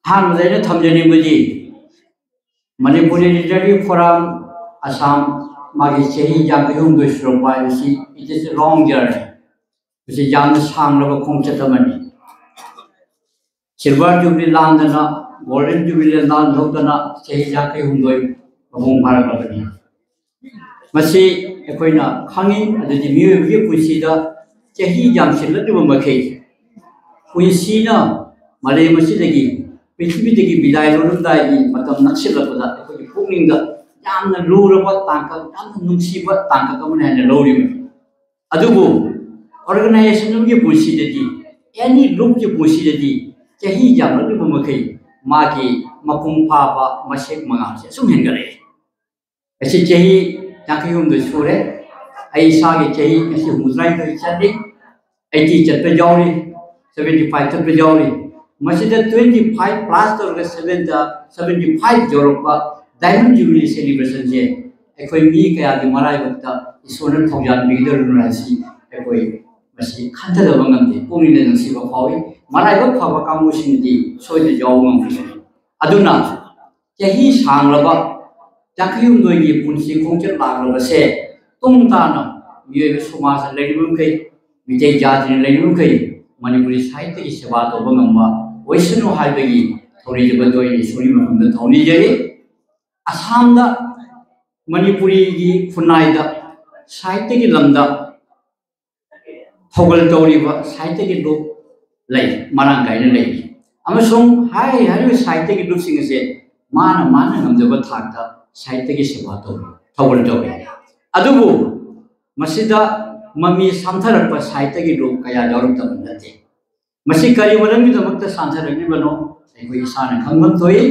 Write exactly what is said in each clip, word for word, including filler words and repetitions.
ꯑꯍꯥꯟꯕꯗ ꯑꯩꯅ ꯊꯝꯖꯅꯤꯡꯕꯗꯤ, Manipuri literary form Assam ꯃꯥꯒꯤ ꯆꯍꯤ ꯌꯥꯡꯈꯩ ꯍꯨꯝꯗꯣꯏ ꯁꯨꯔꯛꯄ ꯍꯥꯏꯕꯁꯤ, it is a long journey. ꯃꯁꯤ ꯌꯥꯝꯅ ꯁꯥꯡꯂꯕ ꯈꯣꯡꯆꯠ ꯑꯃꯅꯤ꯫ ꯁꯤꯜꯚꯔ ꯖꯨꯕꯤꯂꯤ ꯂꯥꯟꯗꯅ, ꯒꯣꯜꯗꯟ ꯖꯨꯕꯤꯂꯤ ꯂꯥꯟꯊꯣꯛꯇꯅ ꯆꯍꯤ ꯌꯥꯡꯈꯩ ꯍꯨꯝꯗꯣꯏ ꯃꯄꯨꯡ ꯐꯥꯔꯛꯂꯕꯅꯤ꯫ ꯃꯁꯤ ꯑꯩꯈꯣꯏꯅ ꯈꯪꯉꯤ꯫ ꯑꯗꯨꯗꯤ ꯃꯤꯑꯣꯏꯕꯒꯤ ꯄꯨꯟꯁꯤꯗ ꯆꯍꯤ ꯌꯥꯝꯁꯤꯜꯂꯛꯂꯤꯕ ꯃꯈꯩ, ꯄꯨꯟꯁꯤꯅ ꯃꯥꯂꯦꯝ ꯑꯁꯤꯗꯒꯤ, ꯄ꯭ꯔꯤꯊꯤꯕꯤꯗꯒꯤ ꯕꯤꯗꯥꯏ ꯂꯧꯔꯝꯗꯥꯏꯒꯤ ꯃꯇꯝ ꯅꯛꯁꯤꯜꯂꯛꯄꯗ ꯑꯩꯈꯣꯏꯒꯤ ꯄꯨꯛꯅꯤꯡꯗ ꯌꯥꯝꯅ ꯂꯨꯔꯕ ꯇꯥꯡꯀꯛ, ꯌꯥꯝꯅ ꯅꯨꯡꯁꯤꯕ ꯇꯥꯡꯀꯛ ꯑꯃꯅ ꯍꯦꯟꯅ ꯂꯧꯔꯤꯕꯅꯤ꯫ ꯑꯗꯨꯕꯨ organization ꯑꯃꯒꯤ ꯄꯨꯟꯁꯤꯗꯗꯤ, any groupꯀꯤ ꯄꯨꯟꯁꯤꯗꯗꯤ ꯆꯍꯤ ꯌꯥꯝꯂꯛꯂꯤꯕ ꯃꯈꯩ ꯃꯥꯒꯤ ꯃꯄꯨꯡ ꯐꯥꯕ ꯃꯁꯦꯛ ꯃꯉꯥꯜꯁꯦ ꯑꯁꯨꯝ ꯍꯦꯟꯒꯠꯂꯛꯏ꯫ ꯑꯁꯤ ꯆꯍꯤ ꯌꯥꯡꯈꯩ ꯍꯨꯝꯗꯣꯏ ꯁꯨꯔꯦ꯫ ꯑꯩ ꯏꯁꯥꯒꯤ ꯆꯍꯤ ꯉꯁꯤ ꯍꯨꯝꯐꯨꯇꯔꯥꯅꯤꯊꯣꯏ ꯆꯠꯂꯤ꯫ ꯑꯩꯠꯇꯤ ꯆꯠꯄ ꯌꯥꯎꯔꯤ, seventy five ꯆꯠꯄ ꯌꯥꯎꯔꯤ꯫ ꯃꯁꯤꯗ twenty five plus ꯇꯧꯔꯒ seventy five ꯌꯧꯔꯛꯄ diamond jubilee celebrationꯁꯦ ꯑꯩꯈꯣꯏ ꯃꯤ ꯀꯌꯥꯒꯤ ꯃꯔꯥꯏꯕꯛꯇ ꯏꯁꯣꯔꯅ ꯊꯧꯖꯥꯟ ꯄꯤꯒꯗꯧꯔꯤꯕꯅꯣ ꯍꯥꯏꯁꯤ ꯑꯩꯈꯣꯏ ꯃꯁꯤ ꯈꯟꯊꯗꯕ ꯉꯝꯗꯦ꯫ ꯄꯨꯛꯅꯤꯡꯗ ꯅꯨꯡꯁꯤꯕ ꯐꯥꯎꯏ꯫ ꯃꯔꯥꯏꯕꯛ ꯐꯕ ꯀꯥꯡꯕꯨꯁꯤꯡꯗꯤ ꯁꯣꯏꯗꯅ ꯌꯥꯎꯕ ꯉꯝꯒꯅꯤ꯫ ꯑꯗꯨꯅ ꯆꯍꯤ ꯁꯥꯡꯂꯕ ꯌꯥꯡꯈꯩ ꯍꯨꯝꯗꯣꯏꯒꯤ ꯄꯨꯟꯁꯤ ꯈꯣꯡꯆꯠ ꯂꯥꯛꯂꯕꯁꯦ ꯇꯨꯡ ꯇꯥꯅ ꯃꯤꯑꯣꯏꯕ ꯁꯃꯥꯖꯗ ꯂꯩꯔꯤꯕ ꯃꯈꯩ, ꯃꯤꯇꯩ ꯖꯥꯇꯤꯅ ꯂꯩꯔꯤꯕ ꯃꯈꯩ ꯃꯅꯤꯄꯨꯔꯤ ꯁꯥꯍꯤꯇ꯭ꯌꯒꯤ ꯁꯦꯕꯥ ꯇꯧꯕ ꯉꯝꯕ ꯑꯣꯏꯁꯅꯨ ꯍꯥꯏꯕꯒꯤ ꯊꯧꯅꯤꯖꯕꯗꯣ ꯑꯩꯅ ꯏꯁꯣꯔꯒꯤ ꯃꯐꯝꯗ ꯊꯧꯅꯤꯖꯔꯤ꯫ ꯑꯁꯥꯝꯗ ꯃꯅꯤꯄꯨꯔꯤꯒꯤ ꯈꯨꯟꯅꯥꯏꯗ, ꯁꯥꯍꯤꯇ꯭ꯌꯒꯤ ꯂꯝꯗ ꯊꯧꯒꯜ ꯇꯧꯔꯤꯕ ꯁꯥꯍꯤꯇ꯭ꯌꯒꯤ ꯂꯨꯞ ꯂꯩ, ꯃꯔꯥꯡ ꯀꯥꯏꯅ ꯂꯩꯔꯤ꯫ ꯑꯃꯁꯨꯡ ꯍꯥꯏ-, ꯍꯥꯏꯔꯤꯕ ꯁꯥꯍꯤꯇ꯭ꯌꯒꯤ ꯂꯨꯞꯁꯤꯡ ꯑꯁꯦ ꯃꯥꯅ ꯃꯥꯅ ꯉꯝꯖꯕ ꯊꯥꯛꯇ ꯁꯥꯍꯤꯇ꯭ꯌꯒꯤ ꯁꯦꯕꯥ ꯇꯧꯔꯤ, ꯊꯧꯒꯜ ꯇꯧꯔꯤ꯫ ꯑꯗꯨꯕꯨ ꯃꯁꯤꯗ ꯃꯃꯤ ꯁꯥꯝꯊꯔꯛꯄ ꯁꯥꯍꯤꯇ꯭ꯌꯒꯤ ꯂꯨꯞ ꯀꯌꯥ ꯌꯥꯎꯔꯛꯇꯕ ꯅꯠꯇꯦ꯫ ꯃꯁꯤ ꯀꯔꯤ ꯃꯔꯝꯒꯤꯗꯃꯛꯇ ꯁꯥꯝꯊꯔꯛꯂꯤꯕꯅꯣ? ꯑꯩꯈꯣꯏ ꯏꯁꯥꯅ ꯈꯪꯐꯝ ꯊꯣꯛꯏ꯫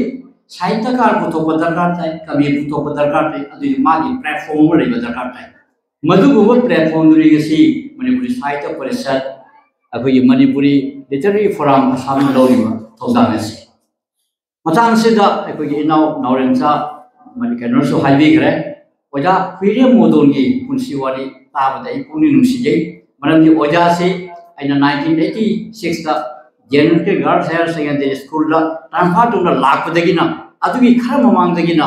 ꯁꯥꯍꯤꯇ꯭ꯌꯀꯥꯔ ꯄꯨꯊꯣꯛꯄ ꯗꯔꯀꯥꯔ ꯇꯥꯏ, ꯀꯕꯤ ꯄꯨꯊꯣꯛꯄ ꯗꯔꯀꯥꯔ ꯇꯥꯏ, ꯑꯗꯨꯒꯤ ꯃꯥꯒꯤ platform ꯑꯃ ꯂꯩꯕ ꯗꯔꯀꯥꯔ ꯇꯥꯏ꯫ ꯃꯗꯨꯒꯨꯝꯕ platformꯗꯨꯅꯤ ꯉꯁꯤ ꯃꯅꯤꯄꯨꯔꯤ ꯁꯥꯍꯤꯇ꯭ꯌ ꯄꯔꯤꯁꯠ, ꯑꯩꯈꯣꯏꯒꯤ ꯃꯅꯤꯄꯨꯔꯤ ꯂꯤꯇꯔꯦꯔꯤ ꯐꯣꯔꯝ ꯑꯁꯥꯝꯅ ꯂꯧꯔꯤꯕ ꯊꯧꯗꯥꯡ ꯑꯁꯤ꯫ ꯃꯇꯥꯡꯁꯤꯗ ꯑꯩꯈꯣꯏꯒꯤ ꯏꯅꯥꯎ ꯅꯥꯎꯔꯦꯝꯆꯥ ꯃꯅꯤ-, ꯀꯩꯅꯣꯅꯁꯨ ꯍꯥꯏꯕꯤꯈ꯭ꯔꯦ꯫ ꯑꯣꯖꯥ ꯈꯨꯏꯔꯦꯝ ꯃꯣꯗꯣꯟꯒꯤ ꯄꯨꯟꯁꯤ ꯋꯥꯔꯤ ꯇꯥꯕꯗ ꯑꯩ ꯄꯨꯛꯅꯤꯡ ꯅꯨꯡꯁꯤꯖꯩ꯫ ꯃꯔꯝꯗꯤ ꯑꯣꯖꯥꯁꯤ ꯑꯩꯅ nineteen eighty sixꯇ J N U girls higher secondary ꯁ꯭ꯀꯨꯜꯗ ꯇ꯭ꯔꯥꯟꯁꯐꯔ ꯇꯧꯅ ꯂꯥꯛꯄꯗꯒꯤꯅ, ꯑꯗꯨꯒꯤ ꯈꯔ ꯃꯃꯥꯡꯗꯒꯤꯅ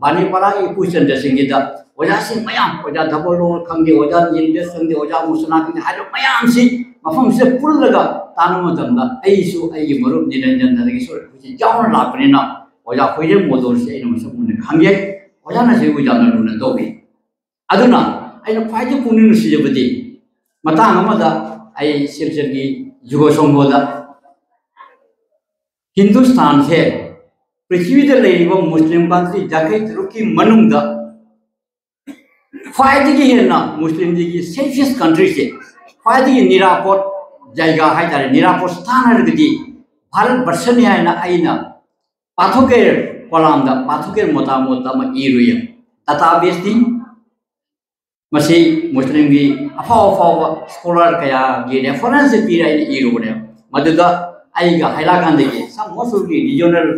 ꯕꯥꯅꯤꯄꯥꯔꯥꯒꯤ ꯏꯄꯨ ꯆꯟꯗ꯭ꯔꯁꯤꯡꯒꯤꯗ ꯑꯣꯖꯥꯁꯤꯡ ꯃꯌꯥꯝ, ꯑꯣꯖꯥ ꯙꯕꯜꯂꯣ ꯈꯪꯗꯦ, ꯑꯣꯖꯥ ꯅꯤꯔꯕꯦꯁ ꯈꯪꯗꯦ, ꯑꯣꯖꯥ ꯃꯨꯁꯅꯥ ꯈꯪꯗꯦ ꯍꯥꯏꯕ ꯃꯌꯥꯝꯁꯤ ꯃꯐꯝꯁꯤꯗ ꯄꯨꯜꯂꯒ ꯇꯥꯟꯅꯕ ꯃꯇꯝꯗ, ꯑꯩꯁꯨ ꯑꯩꯒꯤ ꯃꯔꯨꯞ ꯅꯤꯔꯟꯖꯟ ꯑꯗꯒꯤ ꯁꯣꯔꯠ ꯌꯥꯎꯅ ꯂꯥꯛꯄꯅꯤꯅ, ꯑꯣꯖꯥ ꯍꯨꯏꯔꯦꯝ ꯃꯣꯗꯣꯟꯁꯦ ꯑꯩꯅ ꯃꯁꯛ ꯃꯨꯟꯅ ꯈꯪꯖꯩ꯫ ꯑꯣꯖꯥꯅꯁꯨ ꯑꯩꯕꯨ ꯌꯥꯝꯅ ꯂꯨꯅ ꯇꯧꯕꯤ꯫ ꯑꯗꯨꯅ ꯑꯩꯅ ꯈ꯭ꯋꯥꯏꯗꯒꯤ ꯄꯨꯛꯅꯤꯡ ꯅꯨꯡꯁꯤꯖꯕꯗꯤ, ꯃꯇꯥꯡ ꯑꯃꯗ ꯑꯩ ꯁꯤꯜꯆꯔꯒꯤ ꯌꯨꯒ ꯁꯪꯒꯣꯗ ꯍꯤꯟꯗꯨꯁꯇꯥꯟꯁꯦ ꯄ꯭ꯔꯤꯊꯤꯕꯤꯗ ꯂꯩꯔꯤꯕ ꯃꯨꯁꯂꯤꯝ ꯀꯟꯇ꯭ꯔꯤ ꯌꯥꯡꯈꯩ ꯇꯔꯨꯛꯀꯤ ꯃꯅꯨꯡꯗ ꯈ꯭ꯋꯥꯏꯗꯒꯤ ꯍꯦꯟꯅ ꯃꯨꯁꯂꯤꯝꯁꯤꯒꯤ ꯁꯦꯐꯦꯁ ꯀꯟꯇ꯭ꯔꯤꯁꯦ, ꯈ꯭ꯋꯥꯏꯗꯒꯤ ꯅꯤꯔꯥꯄꯣꯠ ꯖꯥꯏꯒꯥ ꯍꯥꯏꯇꯥꯔꯦ, ꯅꯤꯔꯥꯄꯣꯠ ꯁ꯭ꯊꯥꯟ ꯍꯥꯏꯔꯒꯗꯤ ꯚꯥꯔꯠ ꯕꯔꯁꯅꯤ ꯍꯥꯏꯅ ꯑꯩꯅ ꯄꯥꯊꯣꯛꯀꯦ, ꯀꯣꯂꯥꯝꯗ ꯄꯥꯊꯣꯛꯀꯦ ꯃꯣꯇꯥꯃꯣꯠ ꯑꯃ ꯏꯔꯨꯏ꯫ ꯗꯇꯥꯕꯦꯁꯅꯤ꯫ ꯃꯁꯤ ꯃꯨꯁꯂꯤꯝꯒꯤ ꯑꯐꯥꯎ ꯑꯐꯥꯎꯕ ꯁ꯭ꯀꯣꯂꯔ ꯀꯌꯥꯒꯤ ꯔꯦꯐꯔꯦꯟꯁ ꯄꯤꯔ ꯑꯩꯅ ꯏꯔꯨꯕꯅꯦ꯫ ꯃꯗꯨꯗ ꯑꯩꯒ ꯍꯥꯏꯂꯥꯀꯥꯟꯗꯒꯤ ꯁꯝ ꯃꯣꯁꯨꯒꯤ ꯔꯤꯖꯅꯦꯜ